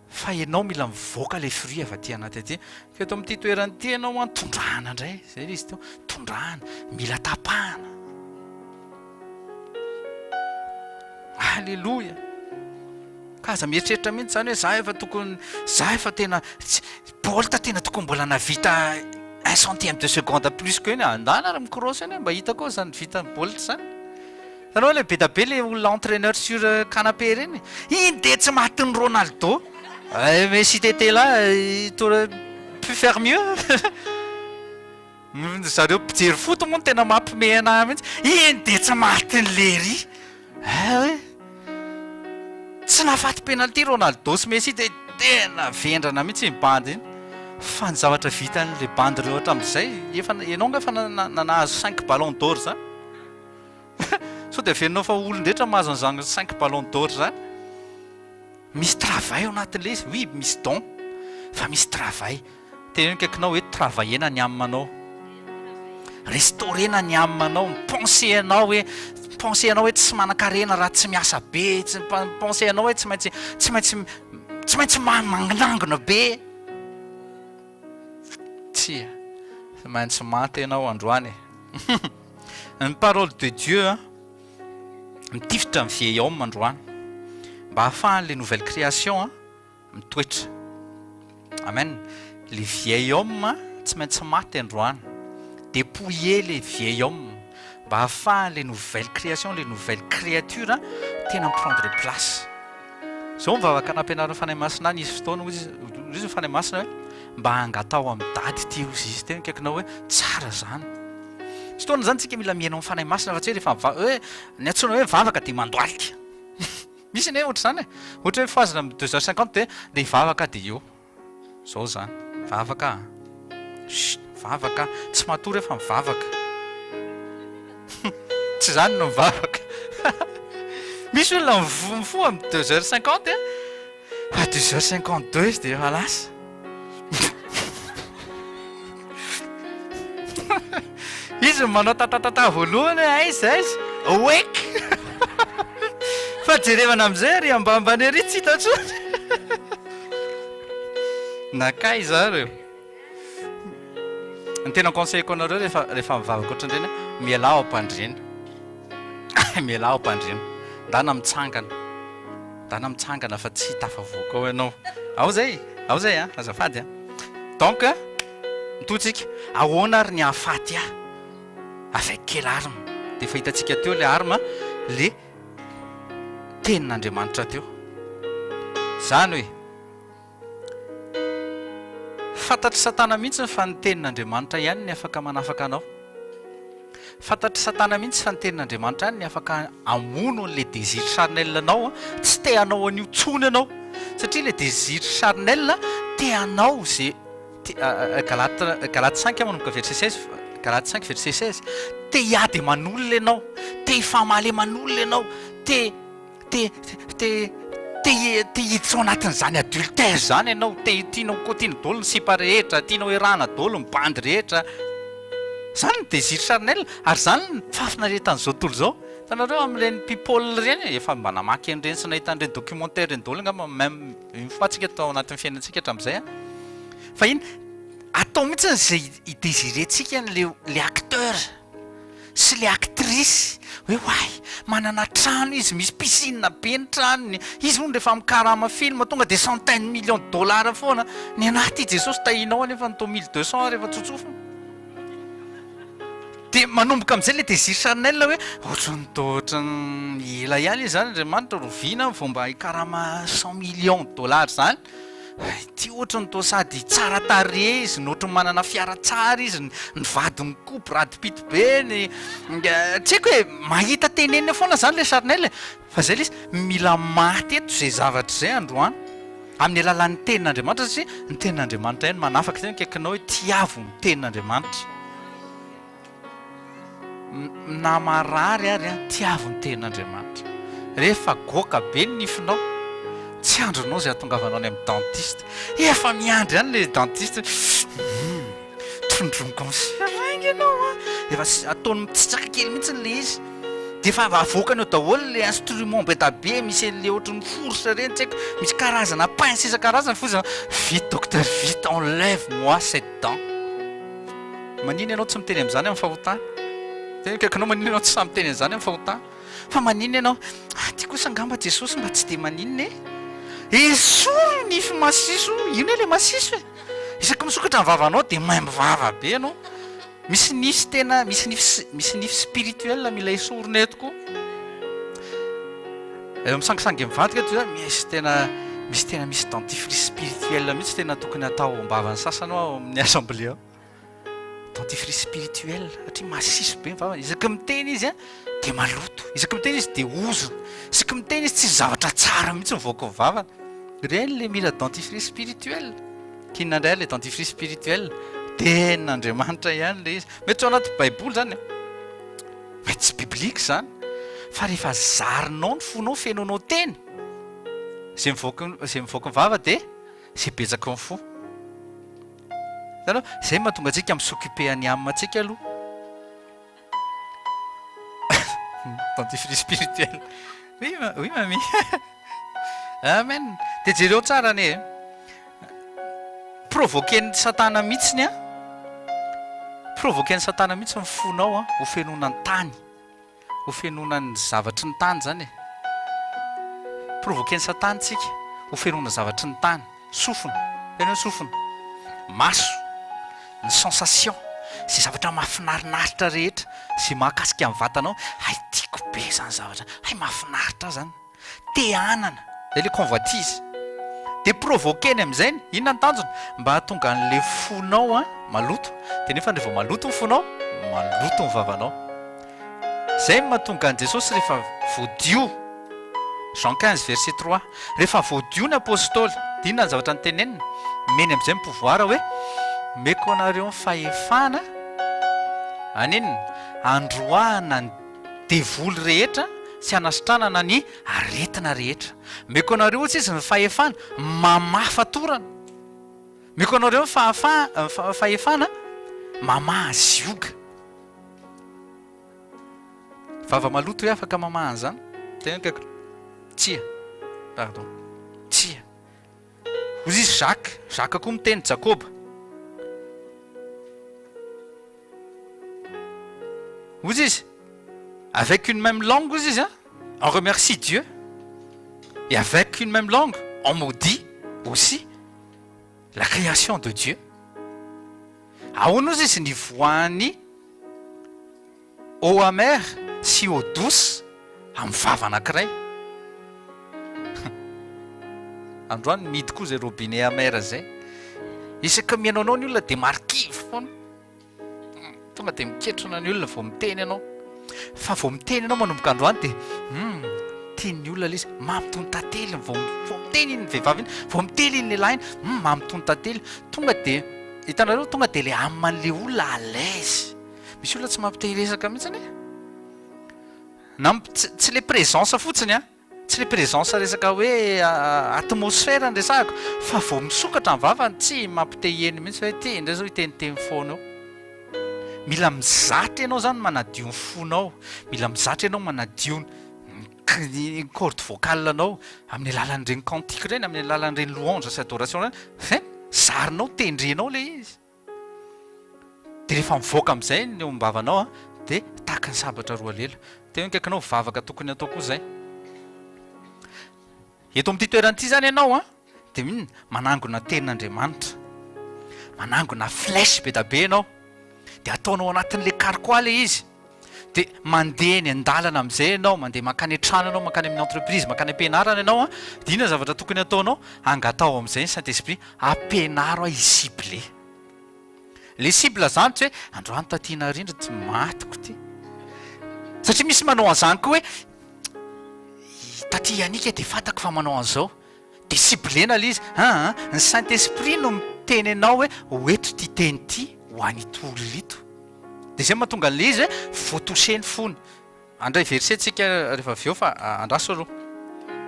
fa ianao mila mivoaka le fruit avy aty anaty aty. Fa eto amin'ity toerana ity ianao an, tondrahana indray, zay le izy teo, tondrahana, mila tapahana. Aleloia! Ka aza mieritreritra mihitsy zany hoe za efa tokony, za efa tena, Bolt tena tokony mbola navita un centième de seconde plus que iny, andana ary mi-cross eny mba hitako eo zany vitan'i Bolt zany. Hitanao le be da be le olona entraîneur sur canapé ireny, iny de tsy matin'i Ronaldo, eh mais si t'étais là, t'aurais pu faire mieux. Zareo mpijery foot moa no tena mampime anah mihitsy, iny dia tsy matin'i lery ah oui, tsy nahafaty penalty Ronaldo sy Messi dia tena vendrana mihitsy iny bandy iny, fa ny zavatra vitan'le bandy ireo hatramin'izay, efa ianao nga efa nahazo cinq ballon d'or zany? Sao dia averinao fa olon-drehetra mahazo an'izany cinq ballon d'or zany? Misy travail ao anatin'ilay izy, oui misy don fa misy travail. Teneno akaikinao hoe travailler-na ny âme-nao. Restaurer-na ny âme-nao, mi-penser anao hoe, mi-penser anao hoe tsy manan-karena raha tsy miasa be, tsy mi-penser anao hoe tsy maintsy, tsy maintsy, tsy maintsy manangona be. Tsia, tsy maintsy maty ianao androany e. Ny parole de Dieu an, mitifitra ny vieil homme androany, mba hahafahan'ilay nouvelle création an, mitoetra. Amen. Le vieil homme tsy maintsy maty androany. Dépouiller le vieil homme mba ahafahan le nouvelle création, le nouvelle créature tena mi-prendre place. Zao mivavaka nampianarin'ny Fanahy Masina ahy nisy fotoana hoy izy, hoy izy ny Fanahy Masina hoe mba angataho amin'i Dady ity hoy izy teo akaikinao hoe tsara zany. Misy fotoana zany tsika mila mihaino amin'ny Fanahy Masina fa tsy hoe rehefa miva- hoe ny antsoina hoe mivavaka dia mandohalika. Misy anie ohatr'izany e! Ohatra hoe fohazina amin'ny deux heures cinquante dia ndeha hivavaka aho dia eo. Izao izany, mivavaka aho an! Chut! Mivavaka aho. Tsy matory aho fa mivavaka. Tsy izany no mivavaka. Misy olona mifoha amin'ny deux heures cinquante an, fa deux heures cinquante deux izy dia efa lasa. Izy no manao tatatata voalohany hoe aiza aiza, awake! Fa jerevana amin'izay ary ambambany ery tsy hita intsony. Nankaiza ary eo? Ny tena conseil-ko anareo rehefa rehefa mivavaka ohatran'ireny, mialà ao am-pandriana. Mialà ao am-pandriana. Ndana mitsangana. Ndana mitsangana fa tsy tafavoaka ao ianao. Ao zay, ao zay an, azafady an. Donc, mitohy tsika, ahoana ary ny hahafaty ahy? Avec quelle arme? Dia efa hitantsika teo ilay arme, le tenin'Andriamanitra teo. Izany hoe. Fantatr'i Satana mihitsy fa ny Tenin'Andriamanitra ihany ny afaka manafaka anao. Fantatr'i Satana mihitsy fa ny Tenin'Andriamanitra ihany ny afaka hamono an'ilay désir charnel anao, tsy te hanao an'io intsony ianao. Satria ilay désir charnel te hanao izay, Galates, Galates cinq manomboka verset 16, Galates cinq verset 16, te hiady aman'olona ianao, te hifamaly aman'olona ianao, te. Te, te, te, te hiditra ao anatin'izany adultère izany ianao, te, tianao kotiny daholo ny sipa rehetra, tianao iarahana daholo ny bandy rehetra. Izany ny désir charnel, ary izany ny fahafinaretan'izao tontolo izao. Hitanareo amin'ireny people ireny, efa mba namaky an'ireny sy nahita an'ireny documentaire ireny daholo angamba même une fois tsika tao anatin'ny fiainantsika hatramin'izay an. Fa iny, atao mihitsy izay hi-désirer-tsika an'ilay, ilay acteur. sy le actrice hoe oay manana trano izy misy piscine be ny tranony izy hono rehefa mikarama film tonga de centaine million de dollars foana ny anah ty Jesosy tahinao anefa ny tô 1200 rehefa tsotsofina de manomboka amizay le désir charnel hoe ohatran'ny tô ohatran'ny ela ihany izy zany Andriamanitra roviana vao mba hikarama cent millions de dollars zany Ity ohatry ny toa sady tsara tarehy izy no ohatry ny manana fiara tsara izy, ny vadiny koa Brad Pitt be, ny tsy haiko e, mahita tenenina foana zany le charnel e, fa zay le izy, mila maty eto zay zavatra zay androany, amin'ny alalan'ny tenin'Andriamanitra satria ny tenin'Andriamanitra ihany manafaka, zay no akaikinao hoe tiavo ny tenin'Andriamanitra. Na marary ary an, tiavo ny tenin'Andriamanitra. Rehefa goaka be ny nifinao, tsy andrinao izay hahatongavanao any amin'ny dentiste. Efa miandry any ilay dentiste hoe, hum, trondroniko amin'ny seringue ianao an! Efa ataony mitsitsaka kely mihitsy ilay izy. Dia efa avoakany eo daholo ilay instrument be dia be, misy an'ilay ohatran'ny fourche ireny, tsy haiko, misy karazana pince isan-karazany fotsiny. Vite docteur, vite, enlève moi cette dent. Maninona ianao tsy miteny amin'izany amin'ny fahotana? Teny akaikinao, maninona ianao tsy sahy miteny an'izany amin'ny fahotana? Fa maninona ianao, ah, ty kosa angamba Jesosy mba tsy dia maninona e? Esory ny nify masiso, inona ilay masiso e? Isaky misokatra ny vavanao dia maimbo vava be ianao. Misy nify tena, misy nify, misy nify spirituel mila esorina eto koa. Eo misangisangy mivadika eto zany, misy tena, misy tena misy dentifrice spirituel mihitsy tena tokony atao ao am-bavan'ny sasany ao amin'ny assemblée ao. Dentifrice spirituel satria masiso be ny vavany, isaky miteny izy an dia maloto, isaky miteny izy dia ozona, isaky miteny izy tsisy zavatra tsara mihitsy mivoaka ny vavany, ireny le mila dentifrice spirituel, k'inona indray ary le dentifrice spirituel? Tenin'Andriamanitra ihany le izy, mety tsy ao anaty baiboly zany an, mety tsy biblique zany, fa rehefa zarinao ny fonao fenoinao teny, zay mivoaka zay mivoaka ny vava dia zay betsaky ny fo. Hitanao? Izay no mahatonga antsika mi-s'occuper an'ny âme antsika aloha. Dentifrice spirituel. Oui, ma, oui mamie. Amen. Dia jereo tsara anie e. Provoquer-n'i Satana mihitsiny an. Provoquer-n'i Satana mihitsy ny fonao an, ho fenoina ny tany. Ho fenoina ny zavatry ny tany izany e. Provoquer-n'i Satana isika ho fenoina zavatry ny tany. Sofina, tena hoe sofina, maso, ny sensation, izay zavatra mahafinarinaritra rehetra, izay mahakasika ny vatanao, hay tiako be izany zavatra, hay mahafinaritra ahy izany, te hanana, izay ilay convoitise. Dia provoquer-ny amin'izay, inona ny tanjona? Mba hahatonga an'ilay fonao an, maloto, dia nefa rehefa maloto ny fonao, maloto ny vavanao. Izay no mahatonga an'i Jesosy rehefa voadio, Jean 15 verset 3, rehefa voadio ny Apostoly, dia inona ny zavatra noteneniny? Nomeny amin'izay ny pouvoir hoe, omeko anareo ny fahefana haninona? Handroahana ny devoly rehetra sy hanasitranana ny aretina rehetra. Omeko anareo hoy izy ny fahefana mamaha fatorana. Omeko anareo ny fahefana mamaha zioga. Vava maloto ve afaka mamaha an'izany? Tena akaiky. Tsia. Pardon. Tsia. Hoy izy Jacques. Jacques koa miteny Jakoba. Hoy izy, avec une même langue hoy izy, on remercie Dieu. Et avec une même langue, on maudit aussi la création de Dieu. Ahoana hoy izy nivoahan'ny Eau amère sy eau douce amin'ny vava anankiray. Androany mihidy koa izay robinet amer izay. Isaky ny mihaino anao ny olona dia marikivy foana. Tonga dia miketrona ny olona vao miteny ianao. Fa vao miteny ianao manomboka androany dia hum, tian'ny olona ilay izy. Mamy toy ny tantely vao vao miteny iny vehivavy iny, vao miteny iny lehilahy iny, hum, mamy toy ny tantely. Tonga dia hitanareo tonga dia ilay âme an'ilay olona à l'aise. Misy olona tsy mampite hiresaka mihitsy anie. Na tsy tsy ilay présence fotsiny an. Tsy le présence resaka hoe atmosphère no resahako fa vao misokatra ny vavany tsy mampite hiheno mihitsy hoe ty indray zao hiteniteny foana eo. Mila mizatra ianao zany manadio ny fonao, mila mizatra ianao manadio ny corde vocale anao amin'ny alalan'ireny cantique ireny, amin'ny alalan'ireny louange sy adoration ireny, hein, zarinao tendrenao le izy. Dia rehefa mivoaka amin'izay ny eo am-bavanao an, dia tahaka ny sabatra roalela. Teo akaikinao vavaka tokony atao koa izay. Eto amin'ity toerana ity izany ianao an, dia inona? Manangona tenin'Andriamanitra. Manangona flèche be da be ianao. Dia ataonao anatin'ilay carquois ilay izy. Dia mandeha eny an-dalana amin'izay ianao, mandeha mankany an-trano ianao, mankany amin'ny entreprise, mankany am-pianarana ianao an, dia inona ny zavatra tokony hataonao? Angataho amin'izay ny Saint Esprit, ampianaro ahy hi-cibler. Ilay cible izany tsy hoe androany taty narindra tsy matiko ity. Satria misy manao an'izany koa hoe taty Yannick dia fantako fa manao an'izao. Dia ciblena ilay izy, aa ny Saint Esprit no miteny anao hoe ho eto ity teny ity ho an'ito olona ito. Dia izay no mahatonga an'ilay izy hoe voa-toucher ny fony. Handray verset tsika rehefa avy eo fa andraso aloha.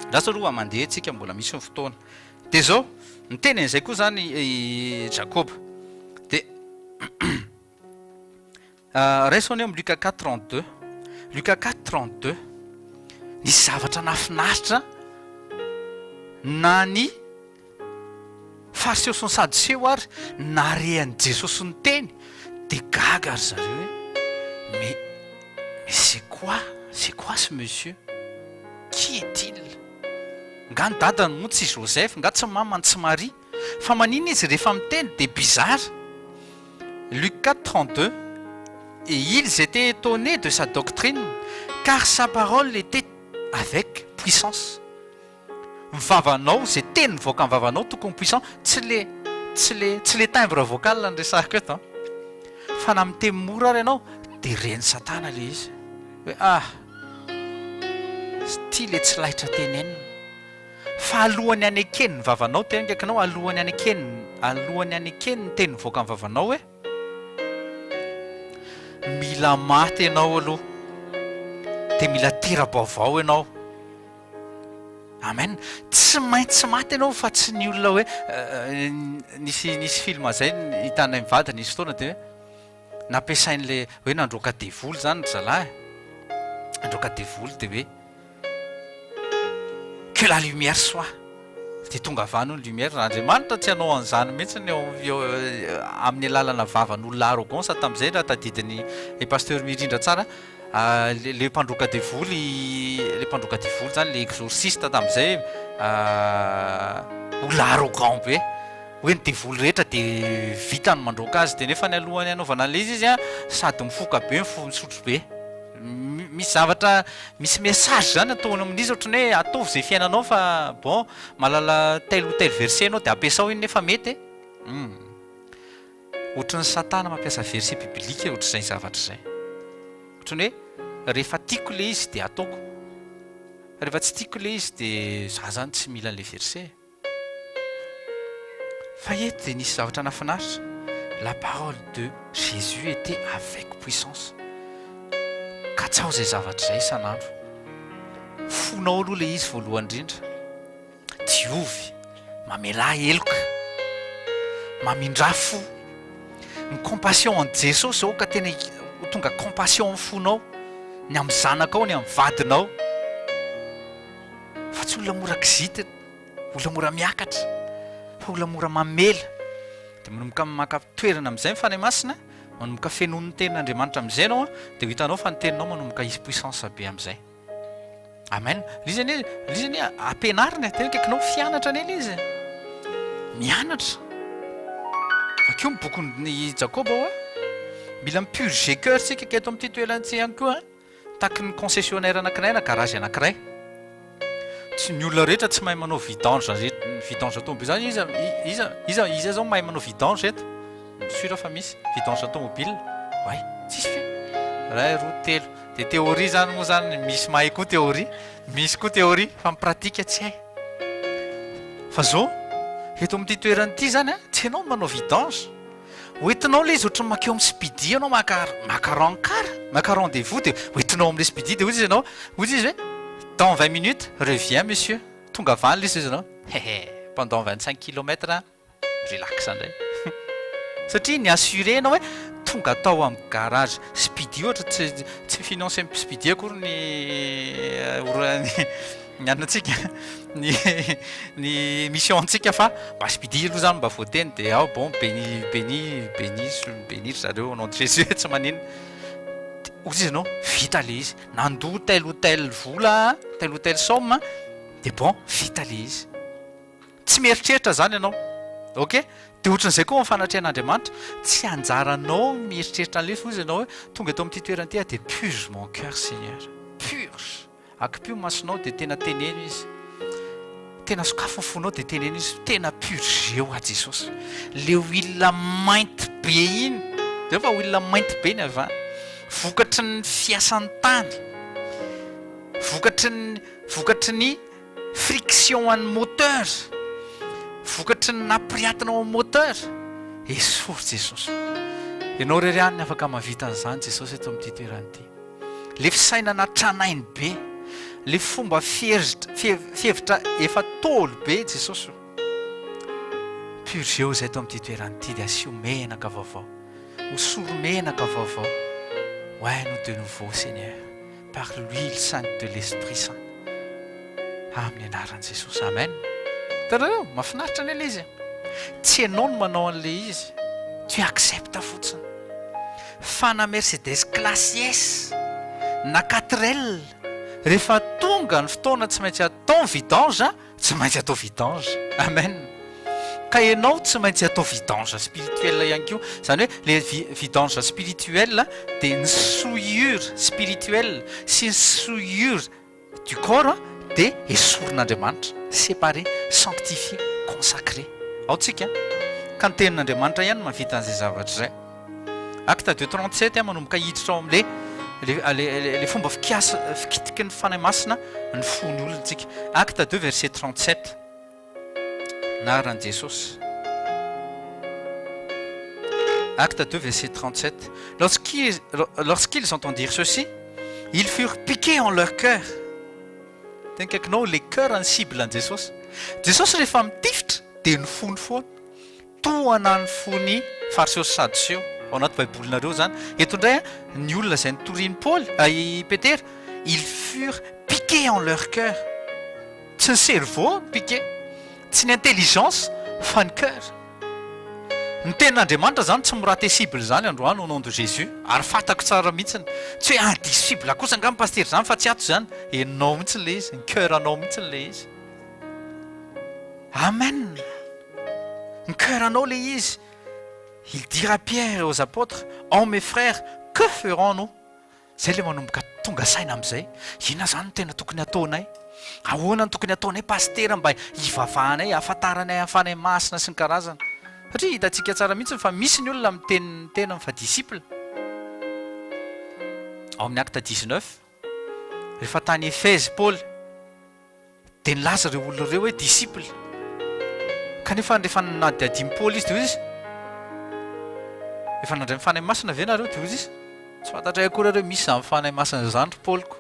Andraso aloha mandeha tsika mbola misy ny fotoana. Dia izao, niteny an'izay koa izany i Jakoba. Dia raiso anie amin'ny Luka 4 32. Luka 4 32. Nisy zavatra nahafinaritra na ny Fariseo sy ny Sadoseo ary nahare an'i Jesosy niteny dia gaga ry zareo hoe, mais, mais c'est quoi, c'est quoi ce monsieur? Qui est-il? Nga ny dadany moa tsy Joseph, nga tsy mamany tsy Maria? Fa maninona izy rehefa miteny dia bizarre? Luc 4, 32, Et ils étaient étonnés de sa doctrine, car sa parole était avec puissance. Ny vavanao, izay teny mivoaka amin'ny vavanao tokony puissant, tsy le tsy le tsy le timbre vocal no resahiko eto an! Fa na miteny mora ary ianao dia ren'i satana le izy hoe ah! Ity le tsy laitra tenenina. Fa alohan'ny hanekeny ny vavanao, tena akaikinao, alohan'ny hanekeny alohan'ny hanekeny ny teny mivoaka amin'ny vavanao hoe mila maty ianao aloha, dia mila tera-baovao ianao. Amen. Tsy maintsy maty ianao fa tsy ny olona hoe nisy nisy film zay hitanay mivady nisy fotoana dia hoe nampiasain'le hoe nandroaka devoly zany ry zalahy. Nandroaka devoly dia hoe que la lumière soit. Dia tonga avy any ny lumière. Andriamanitra tsy hanao an'izany mihitsy eo eo amin'ny alalana vavan'olona arrogance tamin'izay raha tadidin'i pasteur Mirindra tsara. Le mpandroaka devoly, le mpandroaka devoly zany, le exorciste tamin'izay olona arrogant be, hoe ny devoly rehetra de vita ny mandroaka azy, de nefa ny alohan'ny hanaovana an'ilay izy izy an, sady mifoka be no misotro be, misy zavatra, misy message zany ataony amin'izy ohatran'ny hoe ataovy izay fiainanao fa bon, mahalala tel ou tel verset ianao de ampiasao iny nefa mety e, hum. Ohatran'ny satana mampiasa verset biblique ohatr'izay zavatra izay. Ohatran'ny hoe rehefa tiako ilay izy dia ataoko. Fa rehefa tsy tiako ilay izy dia za zany tsy mila an'ilay verset. Fa eto dia nisy zavatra nahafinaritra. La parole de Jésus était avec puissance. Katsaho izay zavatra izay isan'andro. Fonao aloha ilay izy voalohany indrindra. Diovy, mamelà heloka, mamindrà fo. Ny compassion an'i Jesosy aoka tena ho tonga compassion amin'ny fonao, ny amin'ny zanakao, ny amin'ny vadinao. Fa tsy olona mora kizitina, olona mora miakatra, fa olona mora mamela. Dia manomboka maka toerana amin'izay ny Fanahy Masina, manomboka fenoin'ny tenin'Andriamanitra amin'izay ianao, dia ho hitanao fa ny teninao manomboka hisy puissance be amin'izay. Amen. Ilay izy anie, ilay izy anie ampianarina e, tena akaikinao fianatra anie ilay izy e. Mianatra. Vakio ny bokin'i Jakoba hoa. Mila mi-purger cœur tsika ka eto amin'ity toerana ity ihany koa. Takin'ny concessionnaire anankiray na garage anankiray. Tsy ny olona rehetra tsy mahay manao vidange vidange automobile zany iza iza iza iza zao mahay manao vidange eto? Sûr fa misy vidange automobile. Oay, tsisy ve? Iray, roa, telo. Dia théorie zany moa zany misy mahay koa théorie, misy koa théorie fa ny pratique tsy hay. Fa zao, eto amin'ity toerana ity zany an, tsy ianao no manao vidange. Hoentinao ilay izy ohatran'ny mankeo amin'ny speedy ianao maka maka rencard, maka rendez-vous dia hoentinao amin'ilay speedy dia hoy izy ianao, hoy izy hoe dans 20 minutes reviens monsieur, tonga avy any ilay izy hoy izy ianao, hehe pendant 25 kilomètres an, relax indray. Satria ny assurer ianao hoe tonga tao amin'ny garage speedy ohatra tsy tsy finance speedy akory ny ny Ny antsika, ny ny mission antsika fa mba speedy aloha zany mba voateny de ao bon béni béni béni béni ry zareo au nom de Jésus tsy maninona. De hoy izy ianao vita le izy, nandoa tel ou tel vola, tel ou tel somme de bon vita le izy. Tsy mieritreritra zany ianao. Ok? De ohatran'izay koa amin'ny fanatrehan'Andriamanitra, tsy anjaranao mieritreritra an'ilay izy hoy izy ianao hoe tonga eto amin'ity toerana ity aho de purge mon cœur Seigneur, purge. Akipio ny masonao dia tena teneno izy. Tena sokafy ny fonao dia teneno izy. Tena purgeo aho Jesosy. Le huile mainty be iny. Jereo fa huile mainty be ny avy any. Vokatry ny fiasan'ny tany. Vokatry ny vokatry ny friction an'ny moteur. Vokatry ny nampiriatina ao amin'ny moteur. Esory Jesosy. Ianao irery ihany no afaka mahavita an'izany Jesosy eto amin'ity toerana ity. Le fisainana tranainy be, le fomba fihevitra efa ntaolo be Jesosy o! Purgeo izay eto amin'ity toerana ity dia asio menaka vaovao, hosory menaka vaovao, oint-nous de nouveau Seigneur par l'huile sainte de l'Esprit Saint amin'ny anaran'i Jesosy Amen. Hitanareo? Mahafinaritra anie le izy e! Tsy ianao no manao an'le izy, tu acceptes fotsiny. Fa na Mercedes classe S na quatre L rehefa tonga ny fotoana tsy maintsy atao ny vidange tsy maintsy atao vidange. Amen. Ka ianao tsy maintsy atao vidange spirituel ihany koa. Izany hoe le vidange spirituel dia ny souillure spirituelle sy ny souillure du corps dia esorin'Andriamanitra, séparé, sanctifié, consacré. Ao tsika ka ny tenin'Andriamanitra ihany no mahavita an'izay zavatra izay. Acte 2 37 manomboka hiditra ao amin'le le le fomba fikasa fikitiky ny Fanahy Masina ny fon'ny olona tsika. Acte 2 verset 37. Anaran'i Jesosy. Acte 2 verset 37. Lorsqu'ils lorsqu'ils entendirent ceci, ils furent piqués en leur cœur. Teny akaikinao le cœur ny cible an'i Jesosy. Jesosy rehefa mitifitra dia ny fony foana. Tohana ny fony Fariseo sy Sadoseo. Ao anaty baibolinareo izany. Eto indray ny olona izay nitorian'i Paoly, i Petera, ils furent piqués en leur cœur. Tsy ny cerveau no piqué, tsy ny intelligence fa ny cœur. Ny tenin'Andriamanitra zany tsy mi-rater cible zany androany au nom de Jésus ary fantako tsara mihitsiny. Tsy hoe ah diso cible kosa angamba pasitera zany fa tsy ato izany. Henonao mihitsiny le izy, ny cœur anao mihitsiny le izy. Amen! Ny cœur anao le izy. Il dira à Pierre et aux apôtres, Hommes et frères, que ferons-nous? Zay le manomboka tonga saina amizay, inona zany no tena tokony ataonay? Ahoana no tokony ataonay pasitera mba hivavahanay, hahafantaranay ny Fanahy Masina sy ny karazany? Satria hitantsika tsara mihitsy fa misy ny olona miteny ny tenany fa disciple. Ao amin'ny acte 19, rehefa tany Ephèse Paoly, Dia nilaza ireo olona ireo hoe disciple. Kanefa rehefa nanadihadian'i Paoly izy dia hoy izy, Efa nandray ny Fanahy Masina ve nareo? Dia hoy izy, Tsy fantatray akory ary hoe misy izany Fanahy Masina izany ry Paoly ko.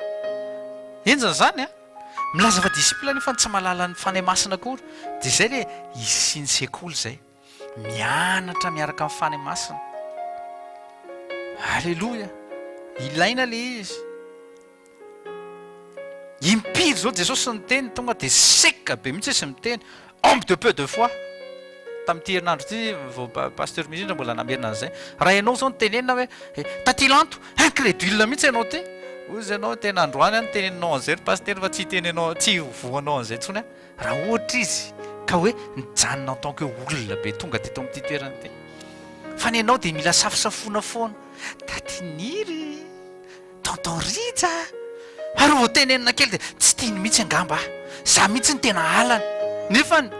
Henjana izany an! Milaza fa disciple nefa tsy mahalala ny Fanahy Masina akory. Dia izay ilay hisian'ny sekoly izay. Mianatra miaraka amin'ny Fanahy Masina. Aleloia! Ilaina ilay izy. Impiry zao Jesosy niteny tonga dia sec be mihitsy izy miteny homme de peu de foi. Tamin'ity herinandro ity vao pasteur Mirindra mbola namerina an'izay. Raha ianao zao no tenenina hoe eh, Taty Lanto, incrédule mihitsy ianao ty. Hoy izy ianao tena androany aho niteneninao an'izay ry pasteur fa tsy hiteny anao tsy voanao an'izay intsony aho. Raha ohatra izy ka hoe nijanona en tant que olona be tonga teto amin'ity toerana ity. Fa ny anao dia mila safosafoana foana. Taty Niry. Tonton Rija a! Ary vao tenenina kely dia tsy tiany mihitsy angamba aho. Za mihitsy no tena halany. Nefa ny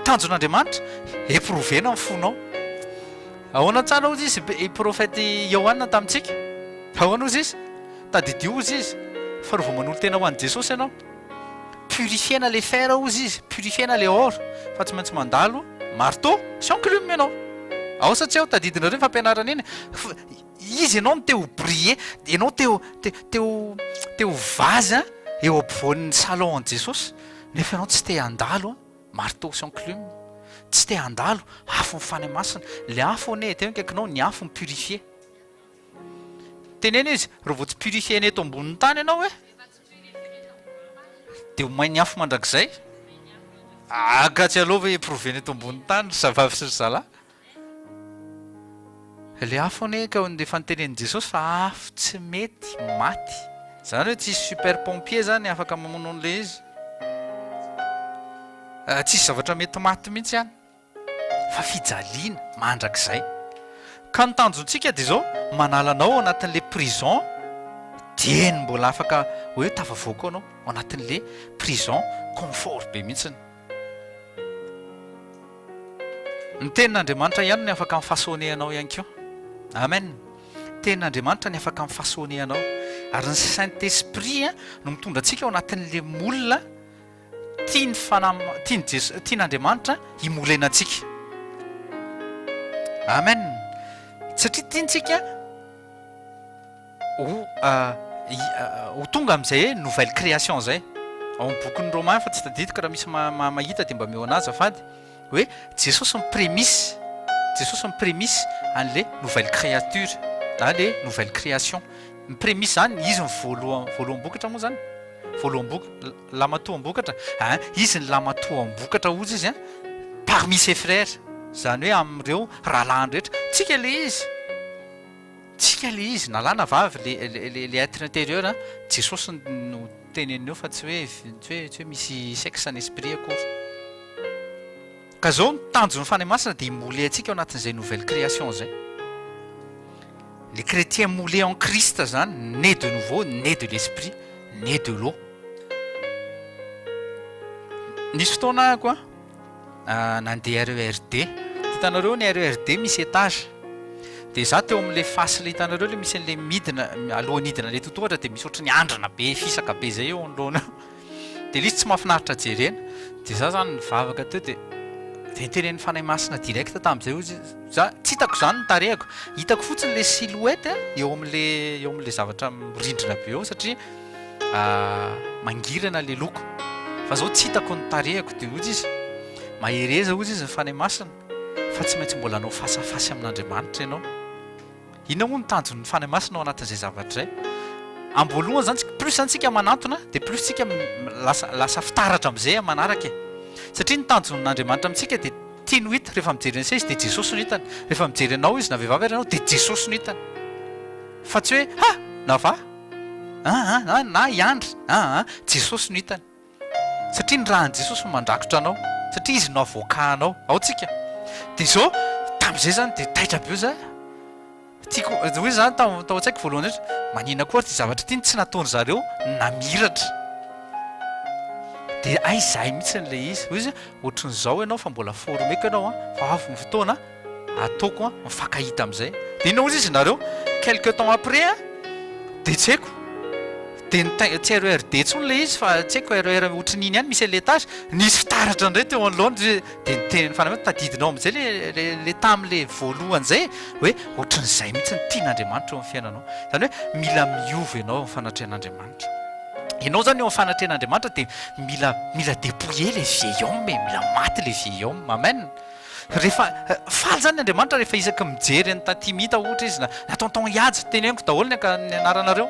tanjon'Andriamanitra, éprouver-na ny fonao. Ahoana tsara hozy izy i prophète Ioanna tamintsika? Ahoana hozy izy? Tadidio hozy izy fa raha vao manolo-tena ho an'i Jesosy ianao, purifier-na le fer hozy izy, purifier-na le or, fa tsy maintsy mandalo marteau sy enclume ianao. Ao sa tsy ao? Tadidinareo iny fampianarana iny? Izy ianao no te ho briller, ianao te ho te te ho te ho vase eo ampovoan'ny salon an'i Jesosy, nefa ianao tsy te handalo an. Marteau sy enclume. Tsy te handalo afo ny Fanahy Masina. Le afo anie, teo akaikinao, ny afo mi-purifier. Teneno izy, raha vao tsy purifier-na eto ambonin'ny tany ianao e, dia ho main'ny afo mandrakizay. Ah, ka tsy aleo ve éprouver-na eto ambonin'ny tany ry zavavy sy ry zalahy? Le afo anie ka efa notenenin'i Jesosy fa afo tsy mety maty. Zany hoe tsisy super pompier zany afaka mamono an'le izy. Tsisy zavatra mety maty mihitsy any fa fijaliana mandrakizay. Ka ny tanjontsika dia izao, manala anao ao anatin'le prison dieny mbola afaka hoe tafavoaka ao anao, ao anatin'le prison confort be mihitsiny. Ny tenin'Andriamanitra ihany no afaka mi-façonner anao ihany koa. Amen. Tenin'Andriamanitra ny afaka mi-façonner anao. Ary ny Saint Esprit no mitondra antsika ao anatin'ilay moule tian'ny Fanahy, tian'i Jeso, tian'Andriamanitra himolena antsika. Amen. Satria tiantsika ho ho tonga amin'izay hoe nouvelle création izay. Ao amin'ny bokin'ny Romain fa tsy tadidiko raha misy mahita dia mba omeo an'ahy azafady hoe Jesosy ny prémisse, Jesosy ny prémisse an'le nouvelle créature na le nouvelle création. Ny prémisse izany izy ny voalohany voaloham-bokatra moa izany, voaloham-bokatra, lamatoam-bokatra, ah izy ny lamatoam-bokatra hozy izy an, parmi ses frères, izany hoe amin'ireo rahalahiny rehetra, tsika le izy. Tsika le izy, na lahy na vavy, le le le être intérieur an, Jesosy no teneniny eo fa tsy hoe tsy hoe tsy hoe misy sexe ny esprit akory. Ka zao ny tanjon'ny Fanahy Masina dia hi-mouler antsika ao anatin'izay nouvelle création zay. Les chrétiens moulés en Christ zany, né de nouveau, né de l'esprit, né de l'eau. Nisy fotoana ahako an, nandeha RER D. Hitanareo ny RER D misy étage. Dia za teo amin'ilay face ilay hitanareo ilay misy an'ilay midina alohan'ny hidina ilay totohatra dia misy ohatran'ny andrana be fisaka be izay eo anoloana eo. Dia ilay izy tsy mahafinaritra jerena. Dia za zany nivavaka teo dia dia nitenenin'ny Fanahy Masina direct tamin'izay hoy izy, za tsy hitako izany ny tarehiko, hitako fotsiny ilay silhouette eo amin'ilay eo amin'ilay zavatra mirindrina be eo satria mangirana le loko fa zao tsy hitako ny tarehiko de hozy izy mahereza hozy izy ny Fanahy Masina fa tsy maintsy mbola hanao face à face amin'Andriamanitra ianao. Inona moa ny tanjon'ny Fanahy Masina ao anatin'izay zavatra izay? Amboalohany zany tsika plus zany tsika manantona de plus tsika lasa lasa fitaratra am'izay amin'ny manaraka e. Satria ny tanjon'Andriamanitra amintsika de tiany ho hita, rehefa mijery an'ise izy de Jesosy no hitany, rehefa mijery anao izy na vehivavy ary ianao de Jesosy no hitany. Fa tsy hoe ha! Na va? Aa na na i Andry aa Jesosy no hitany satria ny ràn'i Jesosy no mandrakotra anao satria izy no avocat anao ao tsika dia izao tamin'izay zany dia taitra be za tiako hoy zany tao tao an-tsaiko voalohany indrindra manina koa ary ity zavatra ity no tsy nataon-dry zareo namiratra dia hay izay mihitsy ilay izy hoy izy ohatran'izao ianao fa mbola formeko ianao an fa avy ny fotoana ataoko an, mifankahita amin'izay. Dia inona hozy izy nareo? Quelque temps après an, dia tsy haiko, dia ny tsy RER D intsony ilay izy fa tsy haiko RER ohatran'ny iny ihany misy an'ilay étage, nisy fitaratra indray teo anoloany, dia niteny ny fanahy hoe tadidinao amin'izay ilay ilay ilay tamin'ilay voalohany izay hoe ohatran'izay mihitsy ny tian'Andriamanitra eo amin'ny fiainanao. Izany hoe mila miova ianao amin'ny fanatrehan'Andriamanitra. Ianao izany eo amin'ny fanatrehan'Andriamanitra dia mila mila dépouiller le vieil homme e, mila maty le vieil homme. Amen. Rehefa faly zany Andriamanitra rehefa isaky mijery an'i Taty Mita ohatra izy na na Tonton Ihaja, teneniko daholo ny ny anaranareo.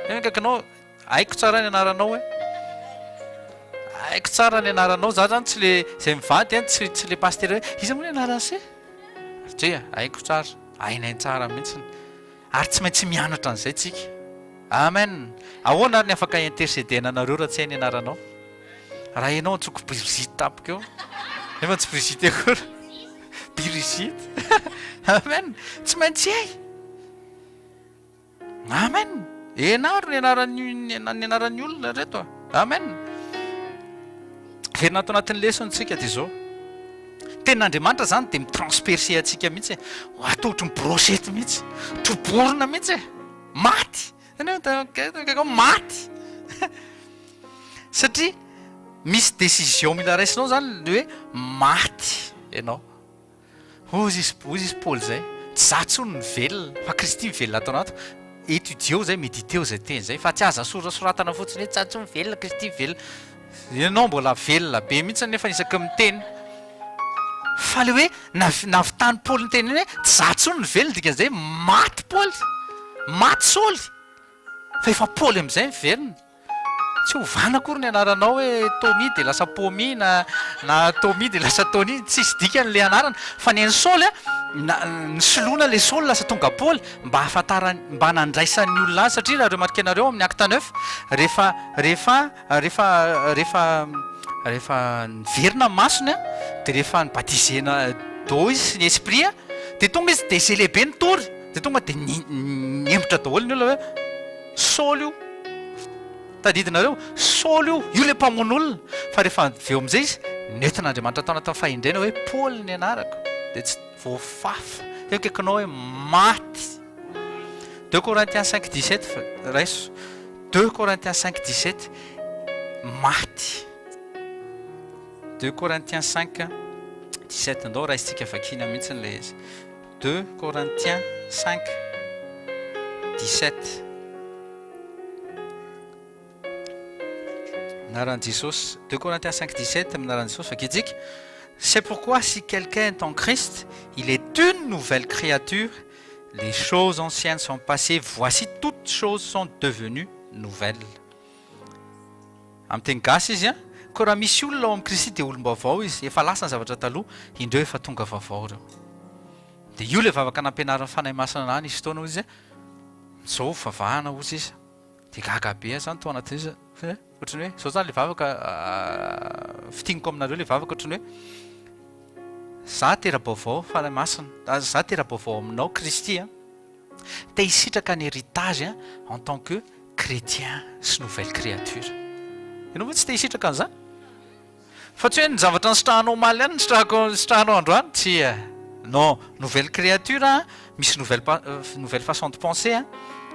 Eny akaikinao, haiko tsara ny anaranao hoe. Haiko tsara ny anaranao, za zany tsy le zay mivady an, tsy tsy le pasitera hoe iza moa ny anaran'i se? Satria haiko tsara, hainay tsara mihitsy. Ary tsy maintsy mianatra an'izay tsika. Amen. Ahoana ary ny afaka interceder-na anareo raha tsy hay ny anaranao? Raha ianao antsoiko Brigitte tampoka eo, nefa tsy Brigitte akory. Brigitte. Amen. Tsy maintsy hay. Amen. Ianaro ny anaran'ny ny anaran'ny olona reto a. Amen. Miverina ato anatin'ny lesona tsika dia izao. Tenin'Andriamanitra izany dia mi-transpercer antsika mihitsy e. Atao ohatry ny brochette mihitsy. Troborina mihitsy e. Maty. Maty. Satria misy décision mila raisinao izany ny hoe maty ianao. Hozy izy, hozy izy Paoly izay, tsy za tsony no velona, fa Kristy mivelona ato anato. Etudieo izay, mediteo izay teny izay, fa tsy aza sorasoratana fotsiny hoe tsy za tsony velona, Kristy velona. Ianao mbola velona be mihitsy nefa isaky ny miteny. Fa le hoe navitan'i Paoly niteny hoe tsy za tsony no velona dikan'izay maty Paoly, maty Saoly, fa efa Paoly amin'izay miverina. Tsy ovana akory ny anaranao hoe Tommy dia lasa Pomy na na Tommy dia lasa Tony, tsisy dikany le anarana. Fa ny an'i Saoly a, na nisoloina le Saoly lasa tonga Paoly mba hahafantarany, mba nandraisan'ny olona azy satria raha remarquer-nareo ao amin'ny Acte neuf, rehefa rehefa rehefa rehefa rehefa niverina ny masony a, dia rehefa ni-baptiser-na d'eau izy sy ny esprit a, dia tonga izy dia zay lehibe nitory, dia tonga dia ni- niembotra daholo ny olona hoe Saoly io. Tadidinareo? Saoly io, io ilay mpamono olona. Fa rehefa avy eo amin'izay izy, nentin'Andriamanitra tao anatin'ny fahendrena hoe Paoly ny anarako. Dia tsy voafafa. Teo akaikinao hoe maty. Deux Corinthiens 5, 17, raiso. Deux Corinthiens 5, 17, maty. Deux Corinthiens 5, 17, andao raisintsika vakiana mihitsy ilay izy. Deux Corinthiens 5, 17. Anaran'i Jesosy. Deux Corinthiens 5, 17, amin'ny anaran'i Jesosy, vakintsika. C'est pourquoi si quelqu'un est en Christ, il est une nouvelle créature. Les choses anciennes sont passées, voici toutes choses sont devenues nouvelles. Amin'ny teny gasy izy an, koa raha misy olona ao amin'i Kristy dia olom-baovao izy, efa lasa ny zavatra taloha, indreo efa tonga vaovao ireo. Dia io ilay vavaka nampianarin'ny Fanahy Masina anah nisy fotoana hoy izy, izao vavahana hozy izy. Dia gaga be aho izany tao anatin'izy, ohatran'ny hoe, izao izany ilay vavaka, fintiniko aminareo ilay vavaka ohatran'ny hoe, za tera-baovao Fanahy Masina, za tera-baovao aminao Kristy an, Te hisitraka ny héritage en tant que chrétien sy nouvelle créature. Ianao ve tsy te hisitraka an'izany? Fa tsy hoe ny zavatra nisitrahanao omaly ihany no sitrahako nisitrahanao androany, tsia. Non, nouvelle créature, misy nouvelle nouvelle façon de penser,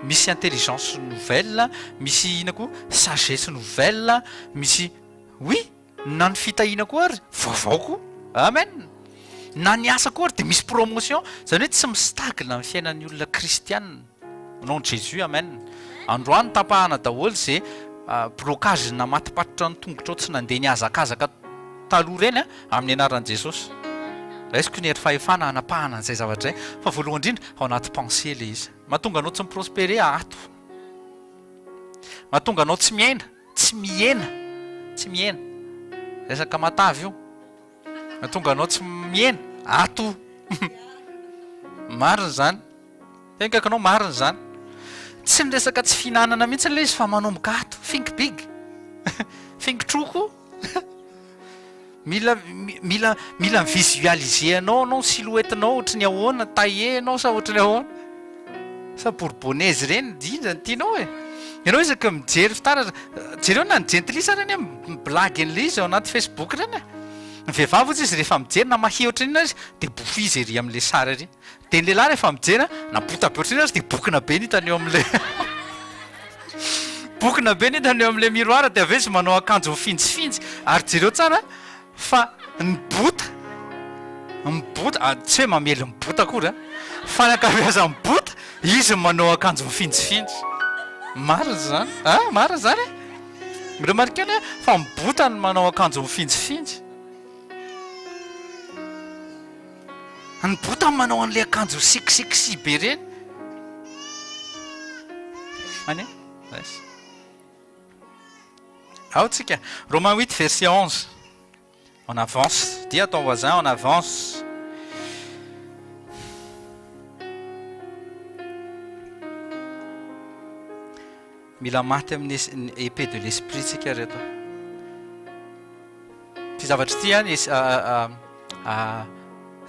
misy intelligence nouvelle, misy inona koa sagesse nouvelle, misy oui. Na ny fitahiana koa ary vaovao koa. Amen! Na ny asa koa ary dia misy promotion. Izany hoe tsy mi-stagne ny fiainan'ny olona kristiana. Au nom de Jésus, amen! Androany tapahana daholo izay blocage namatipatitra ny tongotrao tsy nandeha nihazakazaka taloha ireny amin'ny anaran'i Jesosy. Raisiko ny hery fahefana hanapahana an'izay zavatra izay. Fa voalohany indrindra, ao anaty pensée ilay izy. Mahatonga anao tsy mi-prosperer ato. Mahatonga anao tsy miaina. Tsy mihena, tsy mihena. Resaka matavy io. Mahatonga anao tsy mihena ato. Marina izany. Tena akaiky anao marina izany. Tsy ny resaka tsy fihinanana mihitsy ilay izy fa manomboka ato. Think big. Think true koa. Mila mila mila mi-visualiser anao anao ny silhouette-nao ohatry ny ahoana, taillé ianao sa ohatry ny ahoana? Sa bourbonnaise ireny indrindra no tianao e? Ianao isaky ny mijery fitaratra, jereo na ny jentilisa ary anie mi-blague an'ilay izy ao anaty facebook ireny e! Ny vehivavy ohatry izy rehefa mijery na mahia ohatry ny inona izy dia bofy izy ery amin'ilay sary ery. Dia ny lehilahy rehefa mijery na bota be ohatry ny inona aza dia bokona be ny hitany eo amin'ilay Bokona be ny hitany eo amin'ilay miroir dia avy eo izy manao akanjo mifinjifinjy ary jereo tsara fa ny bota ny bota ah, tsy hoe mamely ny bota akory an fa ny ankabeazan'ny bota izy no manao akanjo mifinjifinjy marina izany ah marina izany e remarquer anie fa ny bota no manao akanjo mifinjifinjy Ny bota manao an'ilay akanjo sexy be ireny. Any Yes. Ao tsika. Romains 8 verset 11. On avance. Dis à ton voisin, on avance. Mila maty amin'ny épée de l'esprit tsika reto. Ity zavatra ity an,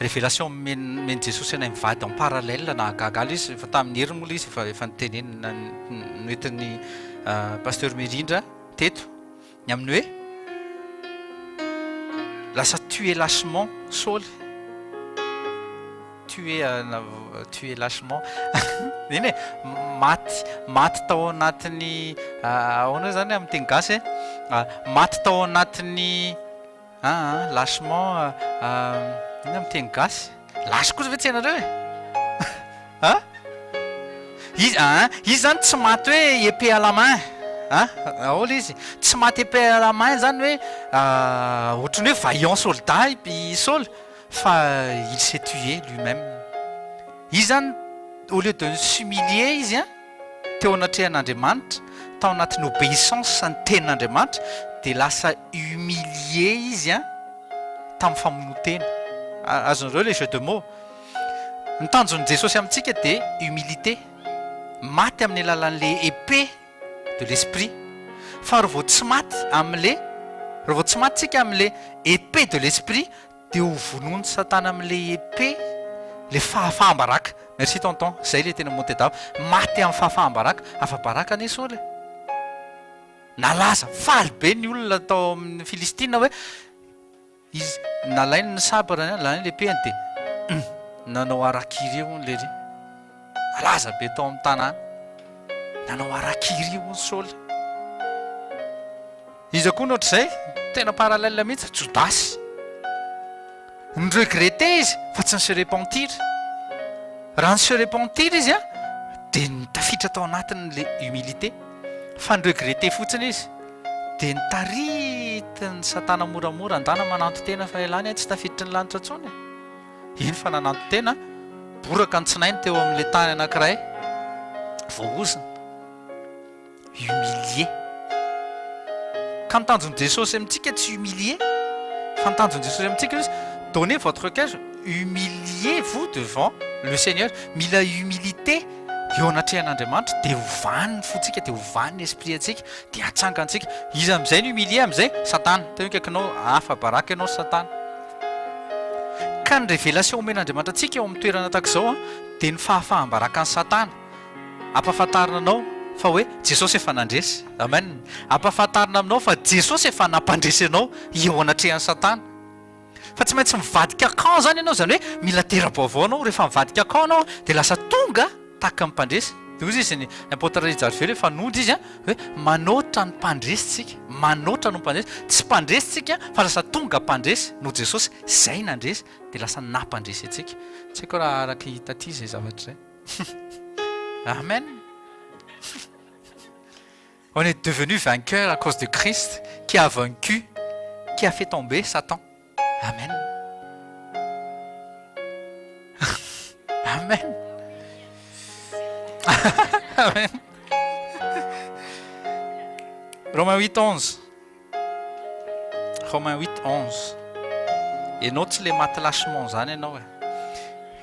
révélation nomen'i Jesosy anay mivady en parallèle, nahagaga ahy ilay izy, efa tamin'ny heriny moa ilay izy, efa efa notenenina noentin'ny Pasteur Mirindra teto, ny amin'ny hoe Lasa tuer lâchement Saoly. Tuer tuer lâchement iny e, maty maty tao anatin'ny ahoana hoe zany amin'ny teny gasy e? Maty tao anatin'ny aa lâchement inona amin'ny teny gasy? Lâche kosa ve tsy hainareo e? A? Izy aa izy zany tsy maty hoe épée à la main a, ahoana izy? Tsy maty épée à la main zany hoe ohatran'ny hoe vaillant soldat i Saoly fa il s'est tué lui même. Izy zany au lieu de s'humilier izy an, teo anatrehan'Andriamanitra, tao anatin'ny obéissance ny tenin'Andriamanitra dia lasa humilié izy an tamin'ny famonoan-tena. Azonareo ilay jeu de mots? Ny tanjon'i Jesosy amintsika dia humilité, maty amin'ny alalan'ilay épée de l'esprit. Fa raha vao tsy maty amin'ilay, raha vao tsy maty tsika amin'ilay épée de l'esprit dia ho vonoin'i satana amin'ilay épée ilay fahafaham-baraka. Merci tonton, izay ilay tena mot tedaviko. Maty amin'ny fahafaham-baraka. Afa-baraka anie Saoly e. Nalaza, faly be ny olona tao amin'ny Filistina hoe Izy nalainy ny sabre-ny, nalainy l'épée-ny dia hum, nanao harakiri hono lery. Nalaza be tao amin'ny tanàna. Nanao harakiri hono Saoly. Iza koa no ohatr'izay? Tena parallèle mihitsy, Jodasy. Ni-regretter izy fa tsy ni-se repentir. Raha ni-se repentir izy an, dia tafiditra tao anatiny ilay humilité. Fa ni-regretter fotsiny izy. Dia nitaritin'i Satana moramora, Andana mananton-tena fa ialahy anie tsy tafiditry ny lanitra intsony e! Iny fa nananton-tena, boraka ny tsinainy teo amin'ilay tany anankiray, voaozona, humilié. Ka ny tanjon'i Jesosy amintsika tsy humilié, fa ny tanjon'i Jesosy amintsika izy, donnez votre cœur, humiliez-vous devant le Seigneur. Mila humilité. Eo anatrehan'Andriamanitra dia ovany ny fontsika, dia ovany ny esprit antsika, dia atsangantsika. Iza amin'izay no humilier amin'izay? Satana. Teo akaikinao, afa-baraka ianao ry Satana. Ka ny révélation omen'Andriamanitra antsika eo amin'ny toerana tahaka izao dia ny fahafaham-barakan'i Satana. Ampahafantarina anao fa hoe Jesosy efa nandresy. Amen. Ampahafantarina aminao fa Jesosy efa nampandresy anao eo anatrehan'i Satana. Fa tsy maintsy mivadika camp zany ianao, zany hoe mila tera-baovao anao, rehefa mivadika camp anao dia lasa tonga tahaka ny mpandresy. Dia hoy izy ny Apôtre Rijarivelo efa nody izy hoe manoatra ny mpandresy tsika, manoatra no mpandresy, tsy mpandresy tsika fa lasa tonga mpandresy noho Jesosy zay nandresy dia lasa nampandresy antsika. Tsy haiko raha araka i Taty izay zavatra izay. Amen. On est devenu vainqueur à cause de Christ qui a vaincu, qui a fait tomber Satan. Amen. Amen. Amen. Romains 8, 11. Romains 8, 11. Ianao tsy le maty lâchement zany ianao e.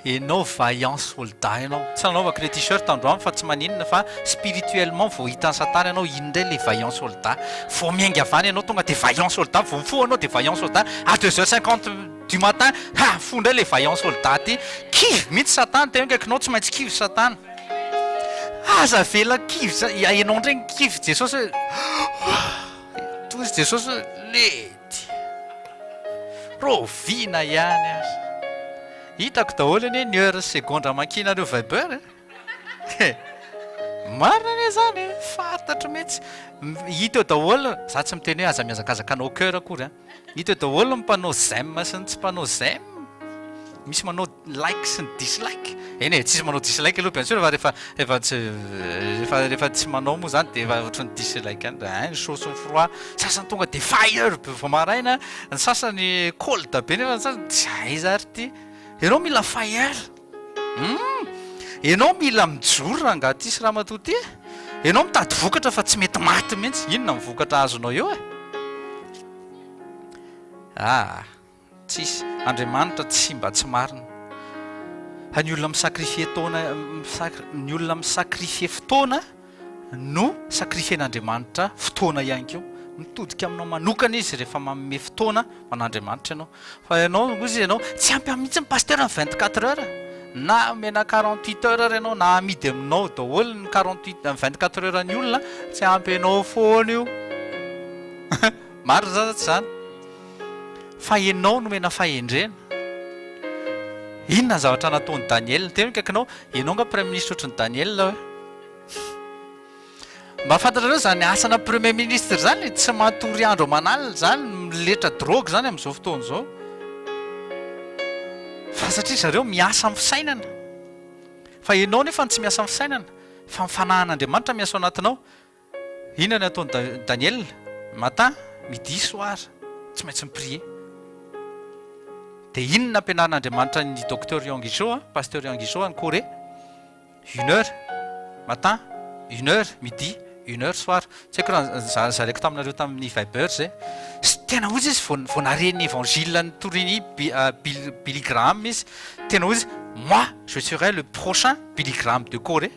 Ianao vaillant soldat ianao. Tsy nanaovako le t-shirt androany fa tsy maninona fa spirituellement vao hitan'i satana ianao iny indray le vaillant soldat. Vao miainga avy any ianao tonga dia vaillant soldat, vao mifoha ianao dia vaillant soldat, à deux heures cinquante du matin, ha mifoha indray le vaillant soldat ty. Kivy mihitsy satana, tena akaikinao tsy maintsy kivy satana. Aza avela kivy za, ianao indray no kivy, Jesosy hoe toy izy Jesosy hoe lety. Rahoviana ihany ary. Hitako daholo anie ny heure sy segondra amakianareo Viber e. Marina anie zany e, fantatro mihitsy. Hita eo daholo, za tsy miteny hoe aza mihazakazaka hanao chœur akory an. Hita eo daholo ny mpanao j'aime sy ny tsy mpanao j'aime. Misy manao like sy ny dislike. Eny e, tsisy manao dislike aloha bien sûr fa rehefa rehefa tsy rehefa rehefa tsy manao moa zany dia efa ohatran'ny dislike ihany. Ein, chaud sy ny froid. Sasany tonga dia fire be vao maraina, ny sasany cold be nefa ny sasany tsy aiza ary ity. Ianao mila fire. Hum! Ianao mila mijoro rangahy ity sy ramatoa ity e. Ianao mitady vokatra fa tsy mety maty mihitsy. Inona ny vokatra azonao eo e? Ah! Tsisy. Andriamanitra tsy mba tsy marina. Fa ny olona mi-sacrifier taona, ny olona mi-sacrifier fotoana no sacrifier-n'Andriamanitra fotoana ihany koa. Mitodika aminao manokana izy rehefa manome fotoana ho an'Andriamanitra ianao. Fa ianao, hoy izy ianao, tsy ampy ahy mihitsy ny pasteur ny 24 heures. Na omena 48 heures ary ianao, na amidy aminao daholo ny 48, ny 24 heures ny olona, tsy ampy anao foana io. Marina izany sa tsy izany? Fa ianao nomena fahendrena. Inona ny zavatra nataon'i Daniel? Tena akaikinao, ianao nga prime ministre ohatran'i Daniel hoe? Mba fantatrareo izany asana premier ministre izany? Tsy matory andro aman'alina izany, miletra drogue izany amin'izao fotoana izao. Fa satria zareo miasa amin'ny fisainana. Fa ianao nefa tsy miasa amin'ny fisainana, fa ny fanahin'Andriamanitra miasa ao anatinao. Inona ny ataon'i Daniel? Matin, midi, soir. Tsy maintsy mi-prier. Dia inona nampianarin'Andriamanitra an'i Docteur Yonggi Cho, Pasteur Yonggi Cho any Corée? Une heure matin, une heure midi, une heure soir. Tsy haiko raha zaraiko taminareo tamin'ny Viber izay. Sy tena hozy izy vao vao nahare ny évangile notorian'i Bill Billy Graham izy. Tena hozy moi je serai le prochain Billy Graham de Corée.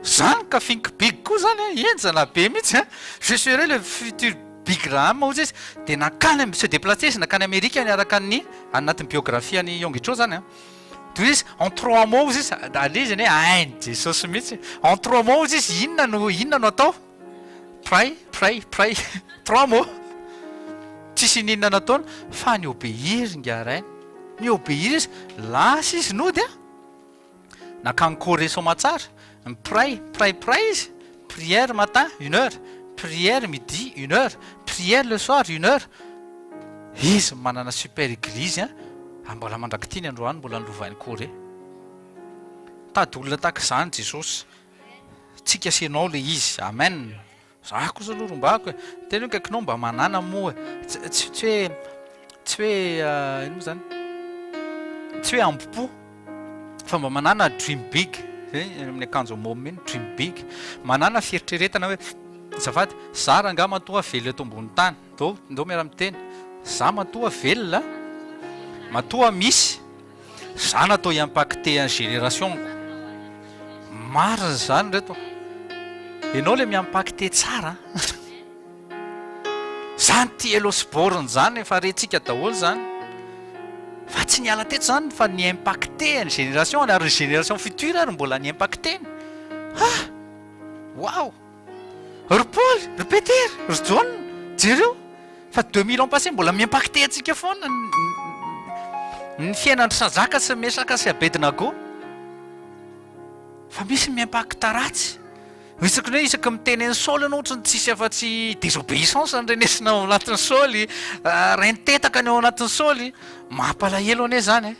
Zany ka think big koa zany e, henjana be mihitsy an! Je serai le futur Big Graham hozy izy, dia nankany se déplacer izy nankany Amerika niaraka ny anatin'ny biographie an'i Yonggi Cho zany an! Dia hoy izy en trois mots hozy izy, aleo izy anie hain'i Jesosy mihitsy, en trois mots hozy izy inona no inona no atao? Pray, pray, pray, trois mots! Tsisy ininona nataony fa ni-obéir ingahy rainy, ni-obéir izy, lasa izy nody an! Nankany Corée soamatsara, mi-pray, pray pray izy, prière matin une heure, prière midi une heure, prière le soir une heure, izy manana super eglise an, ary mbola mandrak'ity ny androany mbola nolovain'i Corée. Mitady olona tahaka izany Jesosy, tsika sy ianao le izy, amen. Za kosa aloha rombahako e! Tena hoe akaikinao mba manana moa e! Tsy tsy tsy hoe tsy hoe ino moa zany? Tsy hoe ambo-po fa mba manana dream big, zay amin'ny akanjo môme iny, dream big. Manana fieritreretana hoe azafady, za rangahy matoa velona eto ambony tany, ndao ndao miara-miteny, za matoa velona, matoa misy Za natao hi-impacter ny génération-ko. Marina izany reto a. Ianao le mi-impacter tsara an. Zany TL Osborne zany efa rentsika daholo zany. Fa tsy niala teto zany fa ni-impacter ny génération-ny ary ny génération future ary mbola ni-impacter-ny. Ah! Waouh! Ry Paoly, ry Petera, ry Jaona, jereo fa 2000 ans passé mbola mi-impacter antsika foana ny fiainan-dry Sajaka sy Mesaka sy Abednago. Fa misy mi-impacte ratsy. Isaky ny hoe isaky miteny an'i Saoly ianao ohatran'ny tsisy afa-tsy désobéissance ny renesina ao anatin'i Saoly, rain-tetaka ny ao anatin'i Saoly. Mampalahelo anie izany e.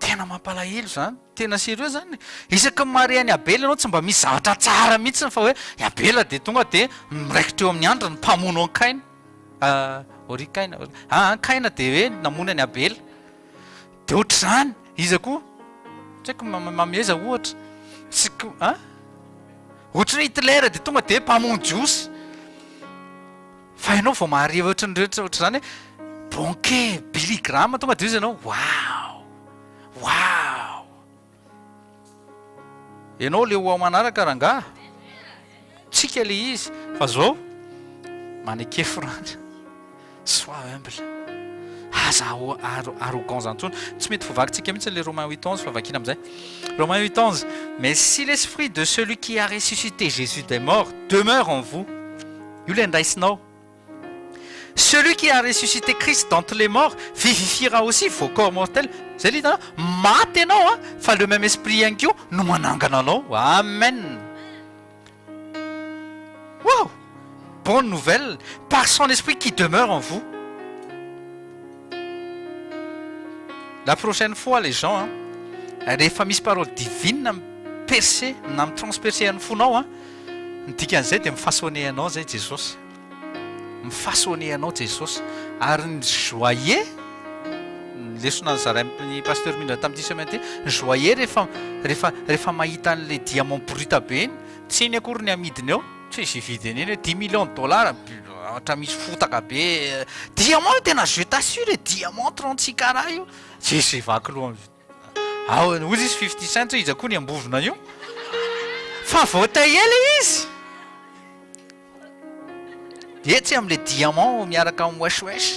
Tena mampalahelo zany, tena sérieux zany e! Isaky ny mahare an'i Abela ianao tsy mba misy zavatra tsara mihitsy fa hoe i Abela dia tonga dia miraikitra eo amin'ny andriny ny mpamono an'i Kaina, ry Kaina, aa Kaina dia hoe namono an'i Abela, dia ohatr'izany, iza koa? Tsy haiko mameza ohatra, tsy ko an? Ohatry ny hoe Hitler dia tonga dia mpamono jiosy. Fa ianao vao mahare ohatran'ny rehetra ohatr'izany hoe Bonke, Billy Graham tonga dia hoy ianao wow! Wow! Ianao le ho ao manaraka rangaha. Tsika le izy fa zao maneke forana. Sois humble. Aza arrogant zany intsony. Tsy mety voavakintsika mihitsy le Romains 8 11 fa vakina amin'izay. Romains 8 11 Mais si l'esprit de celui qui a ressuscité Jésus des morts demeure en vous Io ilay nraisinao. Celui qui a ressuscité Christ d'entre les morts vivifiera aussi vos corps mortels. Zay le hitanao, maty ianao an, fa le même esprit ihany koa no manangana anao. Amen. Wow! Bonne nouvelle, par son esprit qui demeure en vous. La prochaine fois les gens an, rehefa misy parole divine mi-percer na mi-transpercer an'ny fonao an, Ny dikan'izay dia mi-façonner anao izay Jesosy. Mi-façonner anao Jesosy. Ary ny joyeux, ny lesona nozarain'ny Pasteur Mindra tamin'ity semaine ity, ny joyeux rehefa rehefa rehefa mahita an'ilay diamant brut be iny, tsy iny akory ny amidiny eo, tsy izay vidiny eny hoe dix millions de dollars, ohatra misy fotaka be, diamant io tena je t'assure e, diamant 36 carats io, tsisy vaky loha Ao, hozy izy 50 cents hoe iza koa ny ambovona io? Fa vao taillé le izy! Etsy amle diamant miaraka am wesh wesh.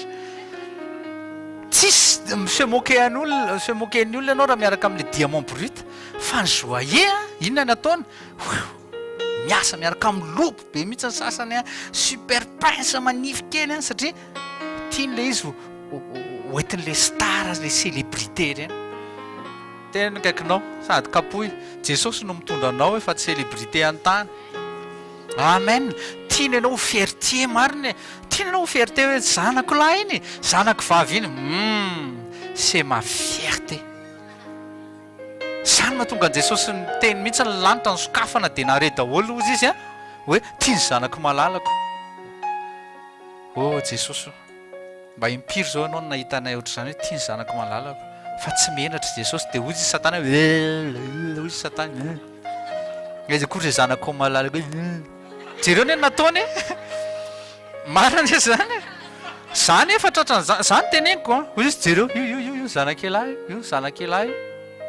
Tsisy mi-se moquer an'olona, se moquer ny olona ianao raha miaraka amle diamant brut. Fa ny joyeux an, inona ny ataony? Miasa miaraka amin'ny loko be mihitsy ny sasany an, super pince manify kely an, satria. Tiany ilay izy ho hoentin'ilay star, ilay célébrité ireny. Tena akaikinao sady kapohy. Jesosy no mitondra anao efa tsy célébrité an-tany. Amen! Tiany ianao ho fierté marina e! Tiany ianao ho fierté hoe zanako lahy iny, zanako vavy iny. Humm! C'est ma fierté. Izany mahatonga an'i Jesosy niteny mihitsy ny lanitra nisokafana dia nare daholo hozy izy hoe tia ny zanako malalako. Oh Jesosy o! Mba impiry izao ianao no nahita anay ohatr'izany hoe tia ny zanako malalako fa tsy menatra i Jesosy dia hoy izy satana hoe hoy izy satana aiza koa izay zanako malalako jereo anie ny nataony e! Marina anie izany e! Za nefa tratran'izany, za no teneniko an! Hoy izy jereo io io io io zanak'ialahy io, io zanak'ialahy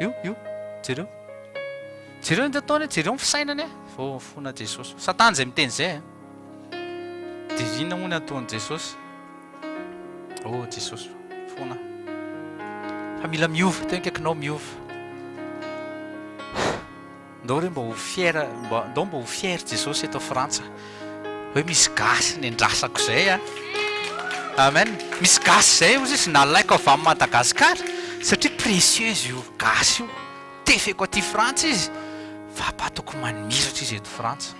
io, io io jereo. Jereo ny ataony e, jereo ny fisainany e! Vao mifona Jesosy. Satana izay miteny izay e! Dia inona moa ny ataon'i Jesosy? Oh Jesosy, fona. Fa mila miova, tena akaikinao miova. Ndao re mba ho fier, mba ndao mba ho fier Jesosy eto Frantsa. Hoe misy gasy nendrasako izay a. Amen. Misy gasy izay hozy izy nalaiko avy any Madagascar satria précieuse io gasy io. Tefeko aty Frantsa izy fa apatoko manimiratra izy eto Frantsa.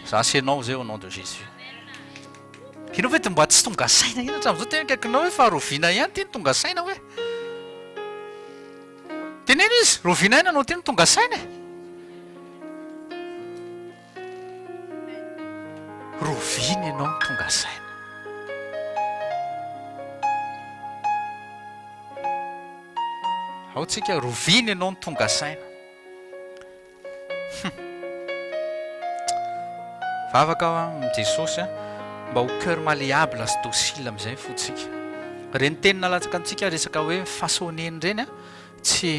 Za sy enao zay au nom de Jésus. Ianao ve de mba tsy tonga saina ihany hatramin'izao tena akaikinao hoe fa rahoviana ihany ty no tonga saina hoe? Teneno izy, rahoviana ihany ianao ty no tonga saina e? Rahoviana ianao no tonga saina? Ao tsika, rahoviana ianao no tonga saina? Hum. Vavaka aho amin'i Jesosy a, mba ho cœur malléable sy docile amin'izay ny fontsika. Ireny teny nalatsaka antsika resaka hoe façonner ireny a, tsy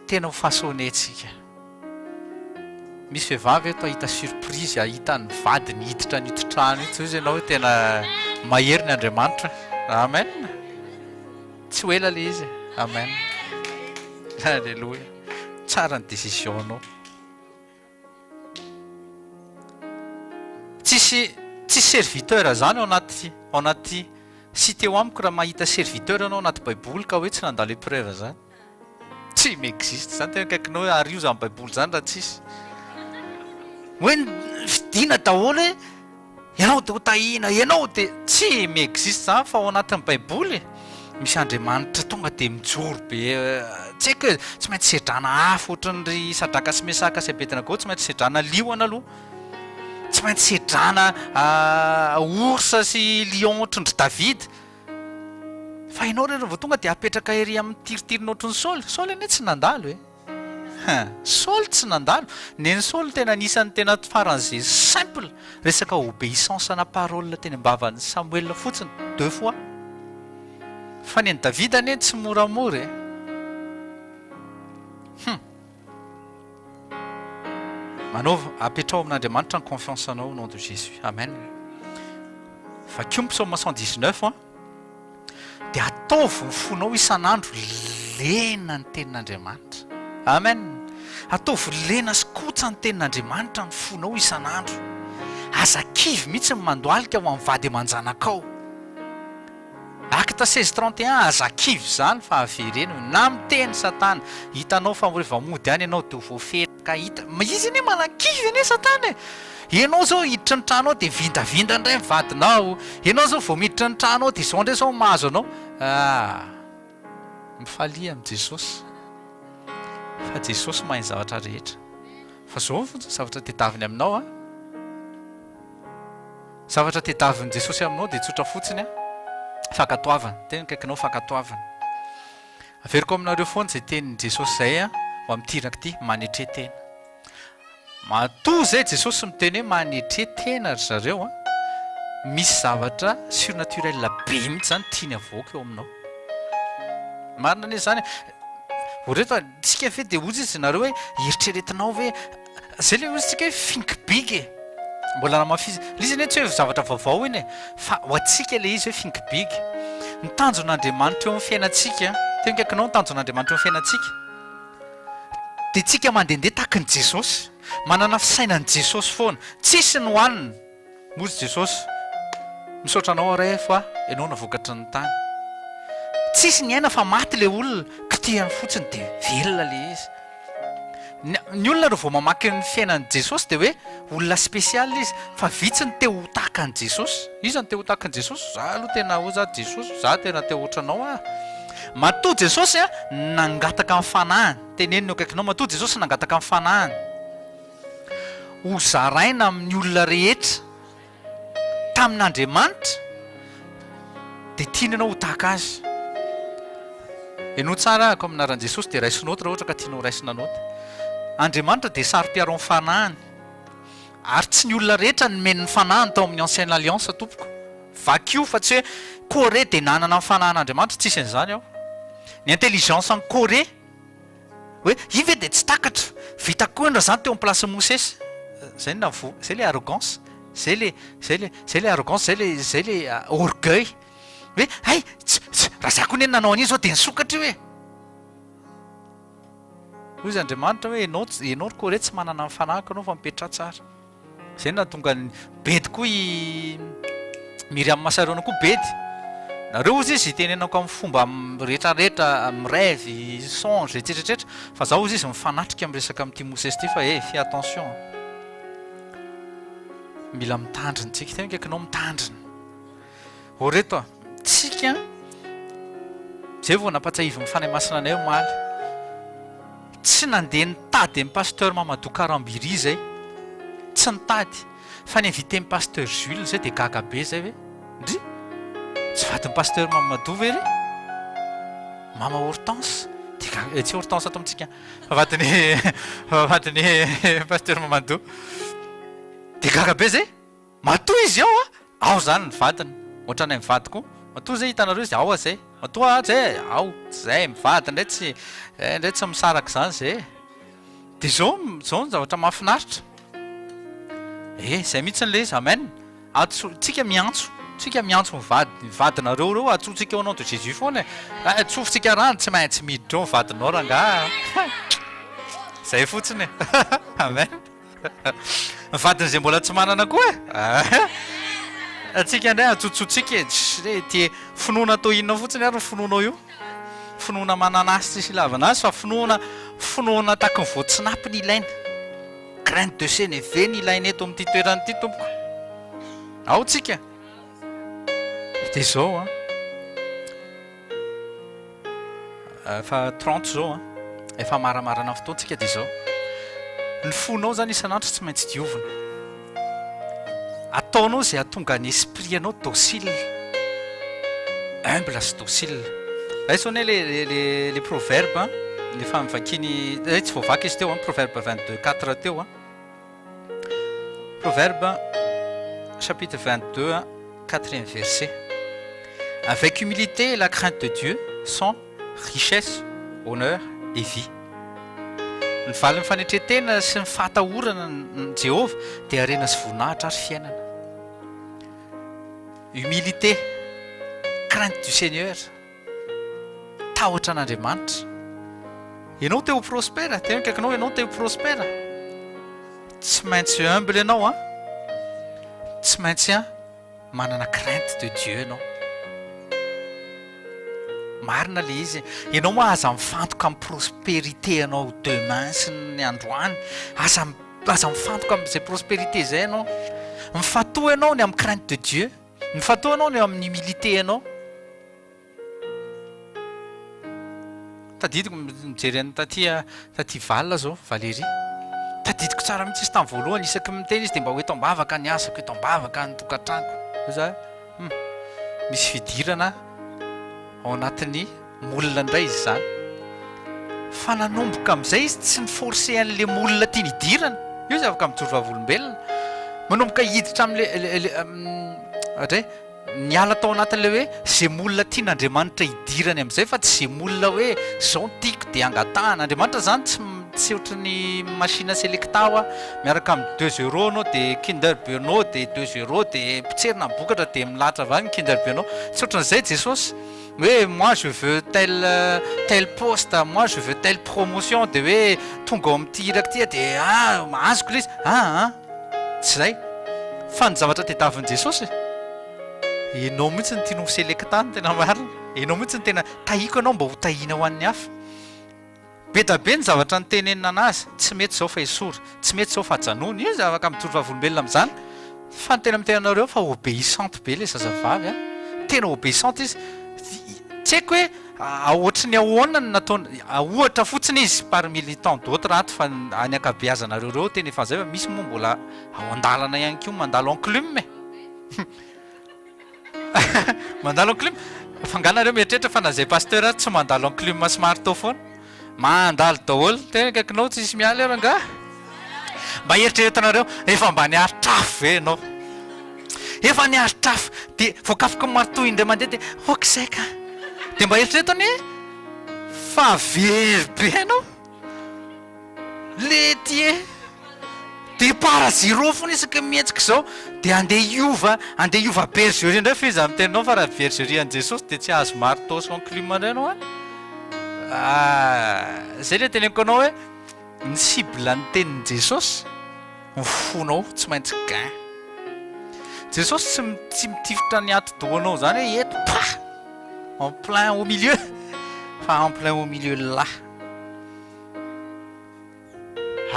tena ho façonner tsika. Misy vehivavy eto hahita surprise, hahita ny vadiny hiditra an'ito trano ito, hoy izy ianao hoe tena mahery ny Andriamanitra. Amen. Tsy ho ela ilay izy. Amen. Alléluia. Tsara ny décision-nao. Tsisy tsisy serviteur zany ao anaty ao anaty site eo amiko raha mahita serviteur ianao anaty baiboly ka hoe tsy nandalo épreuve zany. Tsy mi-existe zany tena akaikinao hoe ario zany baiboly zany raha tsisy. Hoe fidiana daholo hoe ianao dia ho tahiana, ianao dia tsy mi-existe zany fa ao anatin'ny baiboly misy Andriamanitra tonga dia mijoro be tsy haiko e, tsy maintsy sedrana afo ohatran'ny ry Sadraka sy Mesaka sy Abednego, tsy maintsy sedrana liona aloha, tsy maintsy sedrana ours sy lion ohatran-dry David. Fa ianao re vao tonga dia apetraka ery amin'ny tiritirinao ohatran'i Saoly. Saoly anie tsy nandalo e. Hein. Saoly tsy nandalo. Nen'i Saoly tena anisan'ny tena faran'izay simple. Resaka obéissance ana parole teny am-bavan'i Samoela fotsiny, deux fois. Fa nen'i Davida anie tsy moramora e. Hum. Manaova, apetraho amin'Andriamanitra ny confiance anao au nom de Jésus. Amen. Vakio ny psaume 119 an. Dia ataovy ny fonao isan'andro lena ny tenin'Andriamanitra. Amen. Ataovy lena sy kotsa ny tenin'Andriamanitra ny fonao isan'andro. Aza kivy mihitsy ny mandohalika ho amin'ny vady aman-janakao. Acte 16 31 Aza kivy izany fa avereno na miteny satana hitanao fa rehefa mody any ianao dia ho voafelaka hita izy anie manakivy anie satana e! Ianao izao hiditra ny trano ao dia vindavinda indray ny vadinao ianao izao vao miditra ny trano ao dia izao indray izao mahazo anao ah! Mifalia amin'i Jesosy fa Jesosy mahay ny zavatra rehetra fa izao fotsiny zavatra tedaviny aminao an! Zavatra tediavin'i Jesosy aminao dia tsotra fotsiny an, fankatoavana. Teny akaikinao fankatoavana. Averiko aminareo foana izay tenin'i Jesosy izay an, ho amin'ity iraka ity, manetre tena. Matoa izay Jesosy miteny hoe manetre tena ry zareo an, misy zavatra surnaturel be mihitsy izany tiany avoaka eo aminao. Marina anie izany e. Ho reto, tsika ve dia hoy izy nareo hoe eritreretinao ve Zay le ozy tsika hoe think big e! Mbola namafisina, le izy anie tsy hoe zavatra vaovao iny e! Fa ho antsika le izy hoe think big. Ny tanjon'Andriamanitra eo amin'ny fiainantsika, teo akaikinao ny tanjon'Andriamanitra eo amin'ny fiainantsika, dia tsika mandehandeha tahaky ny Jesosy, manana fisainan'i Jesosy foana, tsisy ny hohanina. Hozy Jesosy. Misaotra anao aho Ray fa ianao navokatry ny tany. Tsisy ny aina fa maty le olona, kitihany fotsiny dia velona le izy. Ny ny olona raha vao mamaky ny fiainan'i Jesosy dia hoe olona spécial izy, fa vitsy ny te ho tahaka an'i Jesosy. Iza no te ho tahaka an'i Jesosy? Za aloha tena hoy za Jesosy, za tena te ho ohatranao aho. Matoa Jesosy nangataka ny fanahiny, teneno ny eo akaikinao, matoa Jesosy nangataka ny fanahiny ho zaraina amin'ny olona rehetra, tamin'Andriamanitra dia tiany ianao ho tahaka azy. Henoy tsara ahako amin'ny anaran'i Jesosy dia raiso note raha ohatra ka tianao raisina note. Andriamanitra dia saro-piaro amin'ny fanahiny. Ary tsy ny olona rehetra nomeny ny fanahiny tao amin'ny ancienne alliance tompoko. Vakio fa tsy hoe Corée dia nanana ny fanahin'Andriamanitra, tsisy an'izany ao. Ny intelligence an'i Corée Hoe io ve dia tsy takatra? Vita koa indra zany teo am place Mosesy. Zay no nahavoa, zay le arrogance, zay le, zay le, zay le arrogance, zay le, zay le orgueil. Hoe hay, tsy, tsy, raha za koa anie nanao an'io zao dia nisokatra io e. Hoy izy Andriamanitra hoe ianao, ianao ry Kore tsy manana ny fanahiko ianao fa mipetraha tsara. Zay no nahatonga ny bedy koa i Myriam sy Arona koa bedy. Nareo ozy izy itenenako amin'ny fomba rehetrarehetra, mi-rêve, songe, etsetra etsetra, fa za ozy izy mifanatrika miresaka amin'ity Mosesy ity fa eh, fais attention an. Mila mitandrina tsika, tena akaikinao mitandrina. Ô reto a, tsika zay vao nampatsiahivin'ny Fanahy Masina anay omaly. Tsy nandeha nitady an'i Pasteur Mamadou Karambiri zay. Tsy nitady. Fa ny invité-n'i Pasteur Jules zay dia gaga be zay hoe, ndry! Tsy vadin'i Pasteur Mamadou ve ry? Mama Hortense? Dia gaga, eh, tsy Hortense ato amintsika, fa vadin'i, fa vadin'i Pasteur Mamadou. Dia gaga be zay. Matoa izy ao a! Ao zany ny vadiny. Ohatranay mivady koa. Matoa zay hitanareo izy ao zay. Matoa zay ao. Zay mivady ndray tsy zay ndray tsy misaraka zany zay e. De zao zao ny zavatra mahafinaritra. Eh zay mihitsy le izy amen. Antso tsika miantso tsika miantso ny vady ny vadinareo reo antsotsika au nom de Jésus foana e. Ah tsofotsika rano tsy maintsy miditra ao ny vadinao rangaha a. Zay fotsiny e. Amen. Ny vadin'izay mbola tsy manana koa e! Antsika indray atsotsotsika e! Tsy ty finoana atao inona fotsiny ary ny finoanao io? Finoana mananasy tsisy ilavana azy fa finoana finoana taky ny voatsinapy ny ilaina. Graine de sénévé ny ilaina eto amin'ity toerana ity tompoko. Ao tsika. Dia izao an. Efa 30 izao an. Efa maramarana ny fotoantsika dia izao. Ny fonao izany isan'andro tsy maintsy diovina. Ataonao izay hahatonga ny esprit anao docile. Humble sy docile. Raiso anie le le le proverbe an, efa novakiany, eh tsy voavaky izy teo an, proverbe 22 4 teo an. Proverbe chapitre 22 quatrième verset. Avec humilité et la crainte de Dieu sont richesse, honneur et vie. Ny valin'ny fanetren-tena sy ny fahatahorana an'i Jehovah dia harena sy voninahitra ary fiainana. Humilité, crainte du Seigneur. Tahotra an'Andriamanitra. Ianao te ho prospère, tena akaikinao ianao te ho prospère. Tsy maintsy humble ianao an. Tsy maintsy an manana crainte de Dieu ianao. Marina le izy. Ianao moa aza mifantoka amin'ny prospérité anao demain sy ny androany. Aza aza mifantoka amin'izay prospérité izay ianao. Mifantoha ianao ny amin'ny crainte de Dieu. Mifantoha ianao ny amin'ny humilité anao. Tadidiko mijery an'i taty taty Val zao, Valérie. Tadidiko tsara mihitsy izy tamin'ny voalohany, isaky ny miteny izy dia mba ho eto am-bavaka ny asako, eto am-bavaka ny tokantranoko. Hoy za hoe, hum, misy fidirana ao anatin'ny moule indray izy izany. Fa nanomboka amin'izay izy tsy ni-forcer an'ilay moule tiany hidirana. Io izy afaka mijoro vavolombelona. Manomboka hiditra amin'ilay, ilay, ohatra hoe, Niala tao anatin'ilay hoe ze moule tian'Andriamanitra hidirany amin'izay fa tsy ze moule hoe zao no tiako dia angatahana. Andriamanitra zany tsy tsy ohatry ny machine selecta hoa miaraka amin'ny deux euros anao dia kinder bueno dia deux euros dia potserina ny bokatra dia milahatra avy any ny kinder bueno. Tsy ohatran'izay Jesosy hoe moi je veux tel tel poste, moi je veux telle promotion dia hoe tonga ao amin'ity iraka ity aho dia ah azoko ilay izy. Aa. Tsy izay. Fa ny zavatra tediavin'i Jesosy. Enao mihitsy no tiany ho selecta ny tena marina. Enao mihitsy no tena tahiko ianao mba ho tahiana ho an'ny hafa. Be da be ny zavatra nitenenina anazy, tsy mety izao fa esory, tsy mety izao fa ajanony, izy afaka mijoro vavolombelona amin'izany, fa ny tena miteny anareo fa obeissante be ilay zazavavy a, tena obeissante izy, tsy haiko hoe ohatry ny ahoana no nataony, ohatra fotsiny izy parmi les tant d'autres ato fa any ankabeazanareo ireo tena efa izay fa misy moa mbola ao an-dalana ihany koa mandalo enclume e. Mandalo enclume? Fa nga nareo mieritreritra fa na zay pasteur ary tsy mandalo enclume sy marteau foana? Mandalo daholo, tena akaikinao tsisy miala eo rangaha. Mba eritreretinareo, efa mba niaritra afo ve ianao? Efa niaritra afo, dia voakafoky ny marteau indray mandeha dia ok zay ka. Dia mba eritrereto anie fa very be ianao. Lety e! Départ zéro foana isaky ny mihetsika izao dia andeha hiova, andeha hiova bergerie indray fa iza miteny anao fa raha bergerie an'i Jesosy dia tsy hahazo marteau sy enclume indray ianao any. Ah, zay le teneniko anao hoe ny cible ny tenin'i Jesosy ny fonao tsy maintsy gain. Jesosy tsy tsy mitifitra ny atidohanao zany hoe eto pa en plein au milieu fa en plein au milieu là.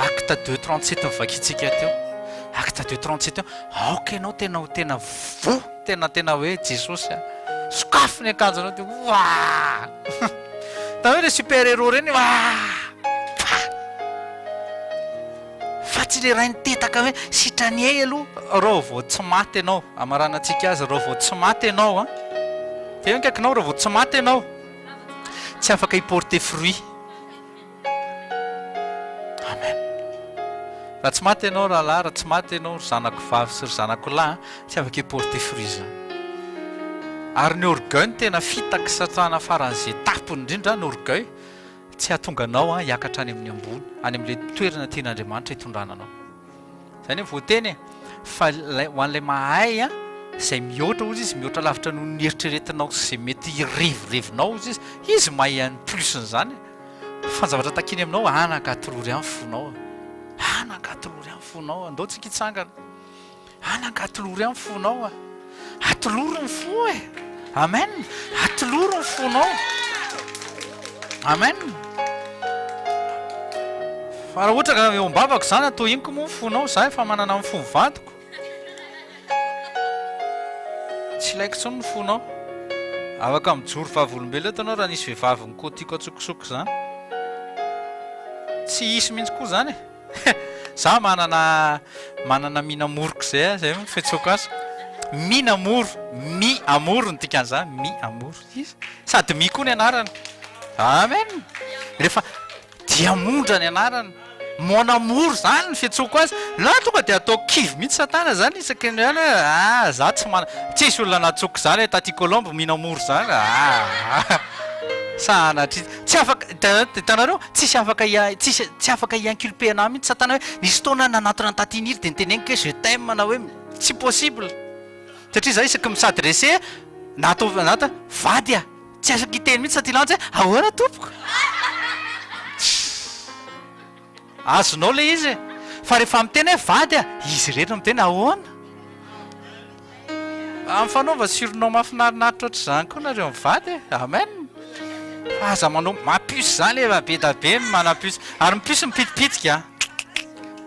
Acte deux 37 novakintsika teo. Acte deux 37 teo. Aoka ianao tena ho tena voa, tena tena hoe Jesosy a. Sokafy ny akanjonao dia oaa. Hitanao ireny super héros ireny oaa. Pa! Fa tsy ilay rainitetaka hoe sitrany hehy aloha. Raha vao tsy maty ianao, amaranantsika azy, raha vao tsy maty ianao an. Teo ny akaikinao raha vao tsy maty ianao. Tsy afaka hi-porter fruit. Amen. Raha tsy maty ianao rahalahy, raha tsy maty ianao ry zanako vavy sy ry zanako lahy, tsy afaka hi-porter fruit izany. Ary ny orgueil no tena fitaky satana faran'izay tapony indrindra, ny orgueil tsy hahatonga anao hiakatra any amin'ny ambony, any amin'ilay toerana tian'Andriamanitra hitondrana anao. Zay anie voateny e! Fa ilay ho an'ilay mahay an, izay mihoatra hozy izy, mihoatra lavitra noho ny eritreretinao sy izay mety hirevirevinao hozy izy, izy mahay en plus n'izany e! Fa ny zavatra takiany aminao, anaka atolory ahy ny fonao e! Anaka atolory ahy ny fonao, andao tsika hitsangana. Anaka atolory ahy ny fonao a. Atolory ny fo e. Amen. Atolory ny fonao. Amen. Fa raha ohatra ka eo am-bavako izany atao inoko moa ny fonao, za efa manana ny fon'ny vadiko. Tsy ilaiko intsony ny fonao. Afaka mijoro vavolombelona eto ianao raha nisy vehivavy nikotiako antsokosoko izany. Tsy hisy mihitsy koa izany e. Za manana manana minamoroko zay a, zay no fiantsoako azy. Minamoro, mi amour no dikan'izany, mi amour. Izy sady mi koa ny anarany. Amen. Rehefa diamondra ny anarany. Mon amour zany ny fiantsoako azy. Na tonga dia ataoko kivy mihitsy satana zany isaky ny hoe ah za tsy mana tsisy olona nantsoiko zany taty Colombe minamoro zany ah. Sanatria. Tsy afaka, hitanareo, tsisy afaka hi, tsisy, tsy afaka hi-inculper anah mihitsy satana hoe nisy fotoana aho nanantona an'i Taty Niry dia noteneniko hoe je t'aime na hoe tsy possible. Satria za isaky mi-s'adresser na atao, na atao, vady a! Tsy afaka hiteny mihitsy Taty Lanjy hoe ahoana tompoko? Azonao ilay izy e! Fa rehefa miteny hoe vady a, izy irery no miteny ahoana? Mifanaova surnom mahafinarinaritra ohatr'izany koa nareo mivady e! Amen! Fa aza manao ma puce zany efa be da be ny mana puce ary ny puce mipitipitika an!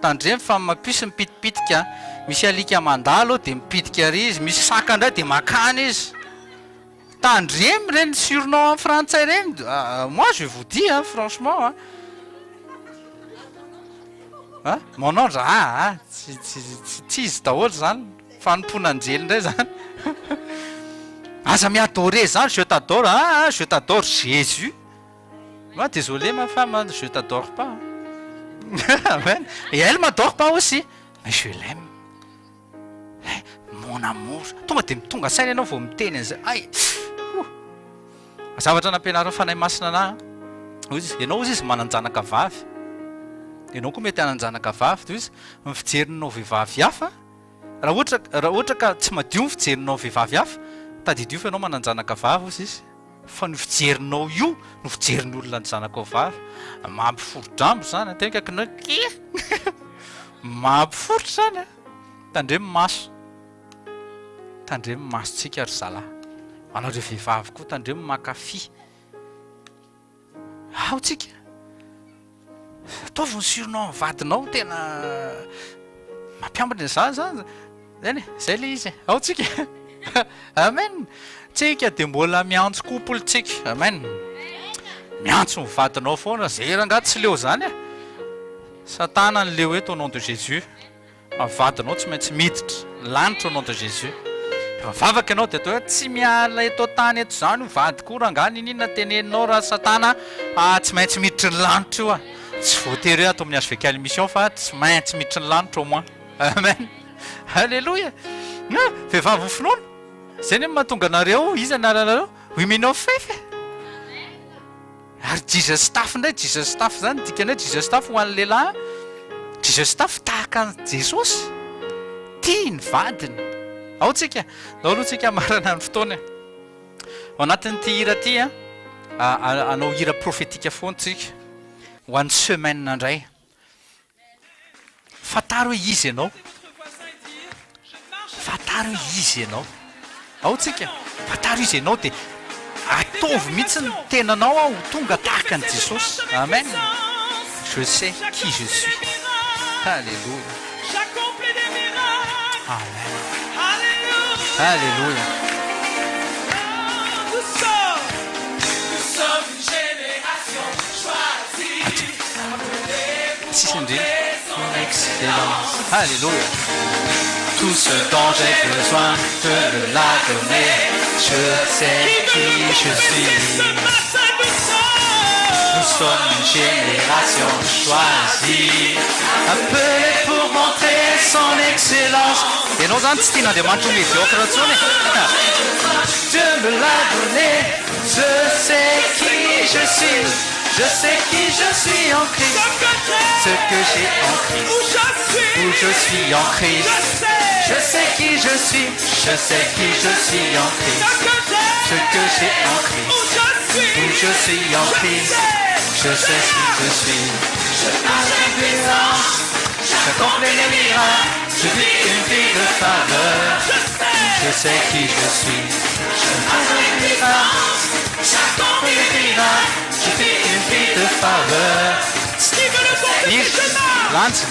Tandremo fa ny ma puce mipitipitika an! Misy alika mandalo eo dia mipitika ary izy, misy saka indray dia makany izy. Tandremo ireny surnom en frantsay ireny, moi je vous dis hein, franchement hein. Hein? Mon ange, ah ah, tsy tsy tsy izy daholo zany, fanompoana anjely indray zany. Aza mi-adorer zany, je t'adore, ah ah, je t'adore Jésus. Moi désolé ma femme, je t'adore pas. Amen. Et elle m'adore pas aussi, mais je l'aime. He, mon amour. Tonga dia tonga saina ianao vao miteny an'izay. Ay! Ouh. Zavatra nampianarin'ny Fanahy Masina anah an. Hoy izy, ianao hozy izy manan-janaka vavy. Ianao koa mety hanan-janaka vavy. Dia hoy izy, ny fijerinao vehivavy hafa, raha ohatra, raha ohatra ka tsy madio ny fijerinao vehivavy hafa, tadidio fa ianao manan-janaka vavy hozy izy. Fa ny fijerinao io no fijerin'ny olona ny zanakao vavy. Mampiforo-drambo izany an. Tena akaikinao hoe kia! Mampiforitra izany an. Tandremo maso. Tandremo ny masontsika ry zalahy. Ho anareo vehivavy koa tandremo maka fy. Ao tsika. Ataovy ny surnom ny vadinao tena mampiambina za zany. Zany e, zay le izy e. Ao tsika. Amen. Tsika dia mbola miantso couple tsika. Amen. Miantso ny vadinao foana. Zay rangahy tsy leo zany e. Satana ny leo eto au nom de Jésus. Fa vadinao tsy maintsy miditra ny lanitra au nom de Jésus. Rehefa mivavaka ianao dia atao hoe tsy miala eto an-tany eto izany io vadiko io rangahy niniana teneninao ra satana a tsy maintsy miditry ny lanitra io a. Tsy voatery hoe ato amin'ny HVKL Mission fa tsy maintsy miditry ny lanitra au moins. Amen. Alléluia. Vehivavy ny finoana. Izay anie no mahatonga anareo, iza anaranareo? Women of faith e. Ary Jesus staff indray, Jesus staff zany dikany hoe Jesus staff ho an'ny lehilahy, Jesus staff tahaka an'i Jesosy, tia ny vadiny. Ao tsika, ndao aloha tsika hamarana ny fotoana e. Ao anatin'ity hira ity a, hanao hira prophétique foana tsika, ho an'ny semaine indray. Fantaro hoe iza ianao. Fantaro hoe iza ianao. Ao tsika. Fantaro iza ianao dia ataovy mihitsy ny tenanao ho tonga tahaka an'i Jesosy. Amen. Je sais qui je suis. Alléluia. Amen. Alléluia. Tsisy indrindra. Excellence. Alléluia. Tout ce dont j'ai besoin, je me l'a donné. Je sais qui je suis. Nous sommes une génération choisie, appelée pour montrer son excellence. Ianao zany tsy tian'Andriamanitra ho médiocre intsony e. Dieu me l'a donné, je sais qui je suis, je sais qui je suis en Christ, ce que j'ai en Christ, où je suis en Christ, je sais qui je suis, je sais qui je suis en Christ, ce que j'ai en Christ, où je suis en Christ, je sais qui je suis. Je marche avec puissance, j'accomplis les miracles, je vis une vie de faveur, je sais qui je suis. Je marche avec puissance, j'accomplis les miracles, je vis une vie de faveur. Lanja.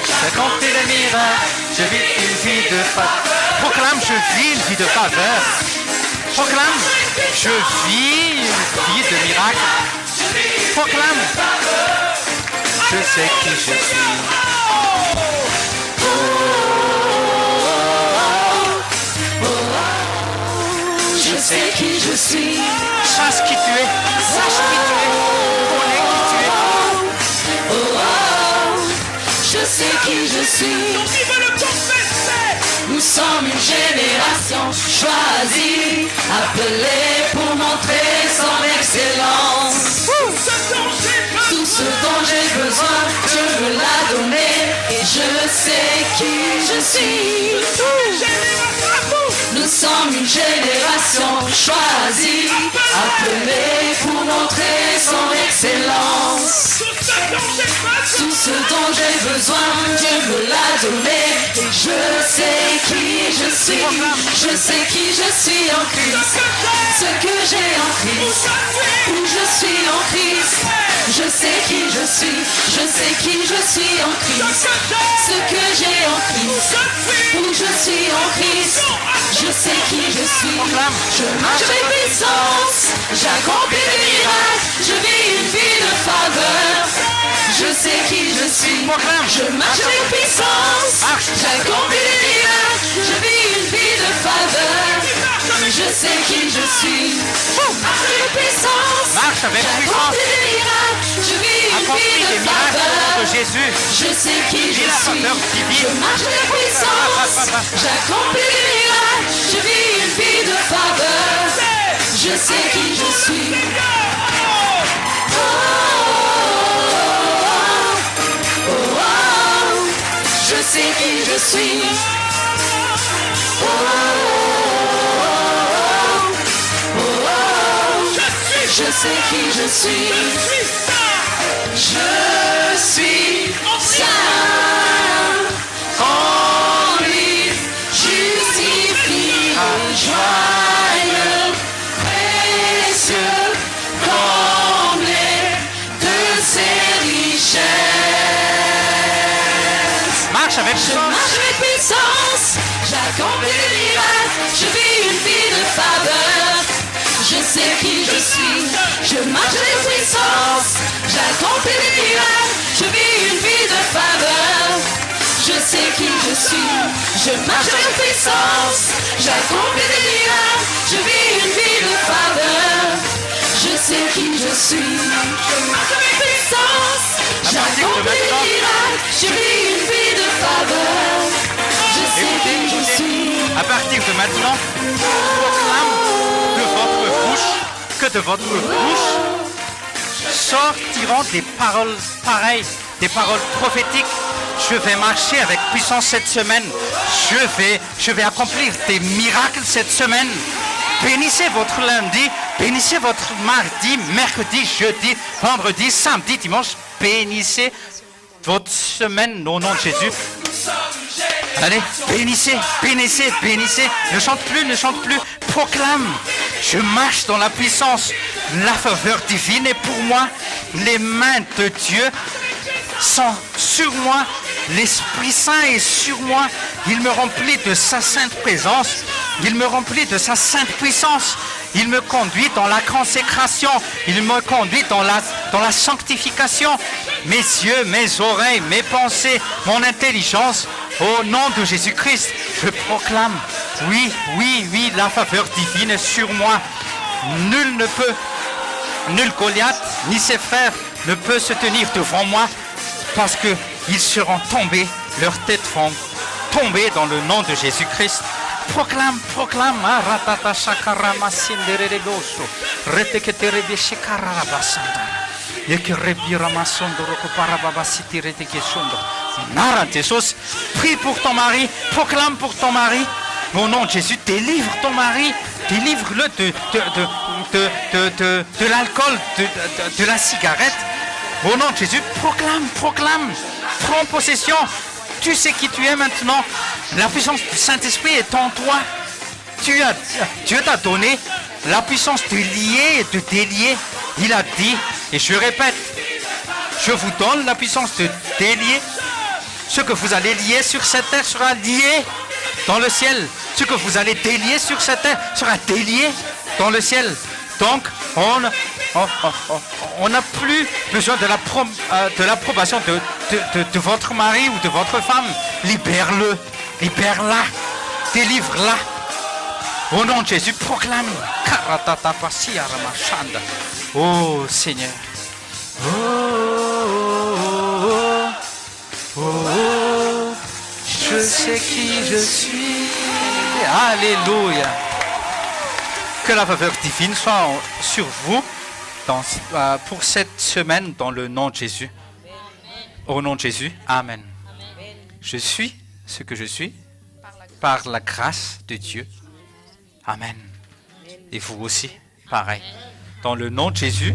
J'accomplis les miracles, je vis une vie de faveur. Proclame, je vis une vie de faveur. Proclame, je vis une vie de miracle. Proclame, je sais qui je suis. Je sais qui je suis. Sache qui tu es. Sache qui tu es. Connais qui tu es. Oh, je sais qui je suis. Nous sommes une génération choisie, appelée pour montrer son excellence. Tout ce dont j'ai besoin, Dieu me l'a donné et je sais qui je suis. Nous sommes une génération choisie, appelée pour montrer son excellence. Tout ce dont j'ai besoin, Dieu me l'a donné et je sais qui je suis. Je sais qui je suis en Christ. Ce que j'ai en Christ, où je suis en Christ. Je sais qui je suis. Je sais qui je suis en Christ. Ce que j'ai en Christ, où je suis en Christ. Je sais qui je suis. Je marche avec puissance. J'accomplis des miracles. Je vis une vie de faveur. Je sais qui je suis. Je marche avec puissance. J'accomplis des miracles. Je vis une vie de faveur. Je sais qui je suis. Marche avec puissance. Marche avec puissance. J'accomplis des miracles. Je vis une Accomplis vie de des miracles au nom faveur. de Jésus. Je sais qui Vis je la suis. faveur divine. Je marche avec puissance. J'accomplis des miracles. Je vis une vie de faveur. Je sais qui je suis. Oh, oh, oh, je sais qui je suis. Oh, oh, oh, je sais qui je suis. Je suis saint en lui. avec Je puissance. marche avec puissance, j'accomplis des miracles, je vis une vie de faveur. Je sais qui je suis, je marche avec puissance, j'accomplis des miracles, je vis une vie de faveur. Je sais qui je suis, je marche avec puissance, j'accomplis des miracles, je vis une vie de faveur. Je sais qui je suis, je marche avec puissance, j'accomplis des miracles, je vis une vie de faveur. Je sais Écoutez, qui je écoutez. suis. À partir de maintenant, proclame de votre bouche, que de votre bouche sortiront des paroles pareilles, des paroles prophétiques. Je vais marcher avec puissance cette semaine. Je vais accomplir des miracles cette semaine. Bénissez votre lundi, bénissez votre mardi, mercredi, jeudi, vendredi, samedi, dimanche. Bénissez votre semaine au nom de Jésus. Allez, bénissez, bénissez, bénissez. Ne chante plus, ne chante plus. Proclame. Je marche dans la puissance. La faveur divine est pour moi. Les mains de Dieu sont sur moi. L'Esprit Saint est sur moi. Il me remplit de sa sainte présence. Il me remplit de sa sainte puissance. Il me conduit dans la consécration. Il me conduit dans la sanctification. Mes yeux, mes oreilles, mes pensées, mon intelligence, au nom de Jésus-Christ, je proclame, oui, la faveur divine est sur moi. Nul ne peut, nul Goliath, ni ses frères ne peut se tenir devant moi parce que ils seront tombés, leurs têtes vont tomber dans le nom de Jésus-Christ. Proclame, proclame, ah, ratata shakarama sinderereboso, reteketerebe shikararabasandara. Ekerebiramasondoroko parababasitiretekesondo. Nara Jesosy, prie pour ton mari, proclame pour ton mari. Au nom de Jésus, délivre ton mari, délivre-le de l'alcool, de la cigarette. Au nom de Jésus, proclame, proclame, prends possession. Tu sais qui tu es maintenant. La puissance du Saint-Esprit est en toi. Dieu t'a donné la puissance de lier et de délier. Il a dit, et je répète, je vous donne la puissance de délier. Ce que vous allez lier sur cette terre sera lié dans le ciel. Ce que vous allez délier sur cette terre sera délié dans le ciel. Donc, on n'a plus besoin de l'approbation de votre mari ou de votre femme. Libère-le, libère-la, délivre-la. Au nom de Jésus, proclame. Karatatapasiaramashanda. Oh Seigneur. Oh, je sais qui je suis. Alléluia. Que la faveur divine soit sur vous pour cette semaine dans le nom de Jésus. Au nom de Jésus, Amen. Je suis ce que je suis par la grâce de Dieu. Amen. Et vous aussi, pareil. Dans le nom de Jésus,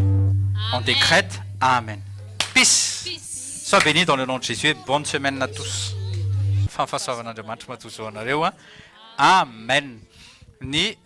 on décrète Amen. Peace. Sois béni dans le nom de Jésus et bonne semaine à tous. Fahafahasoavan'Andriamanitra matozo anareo a. Amen. Ny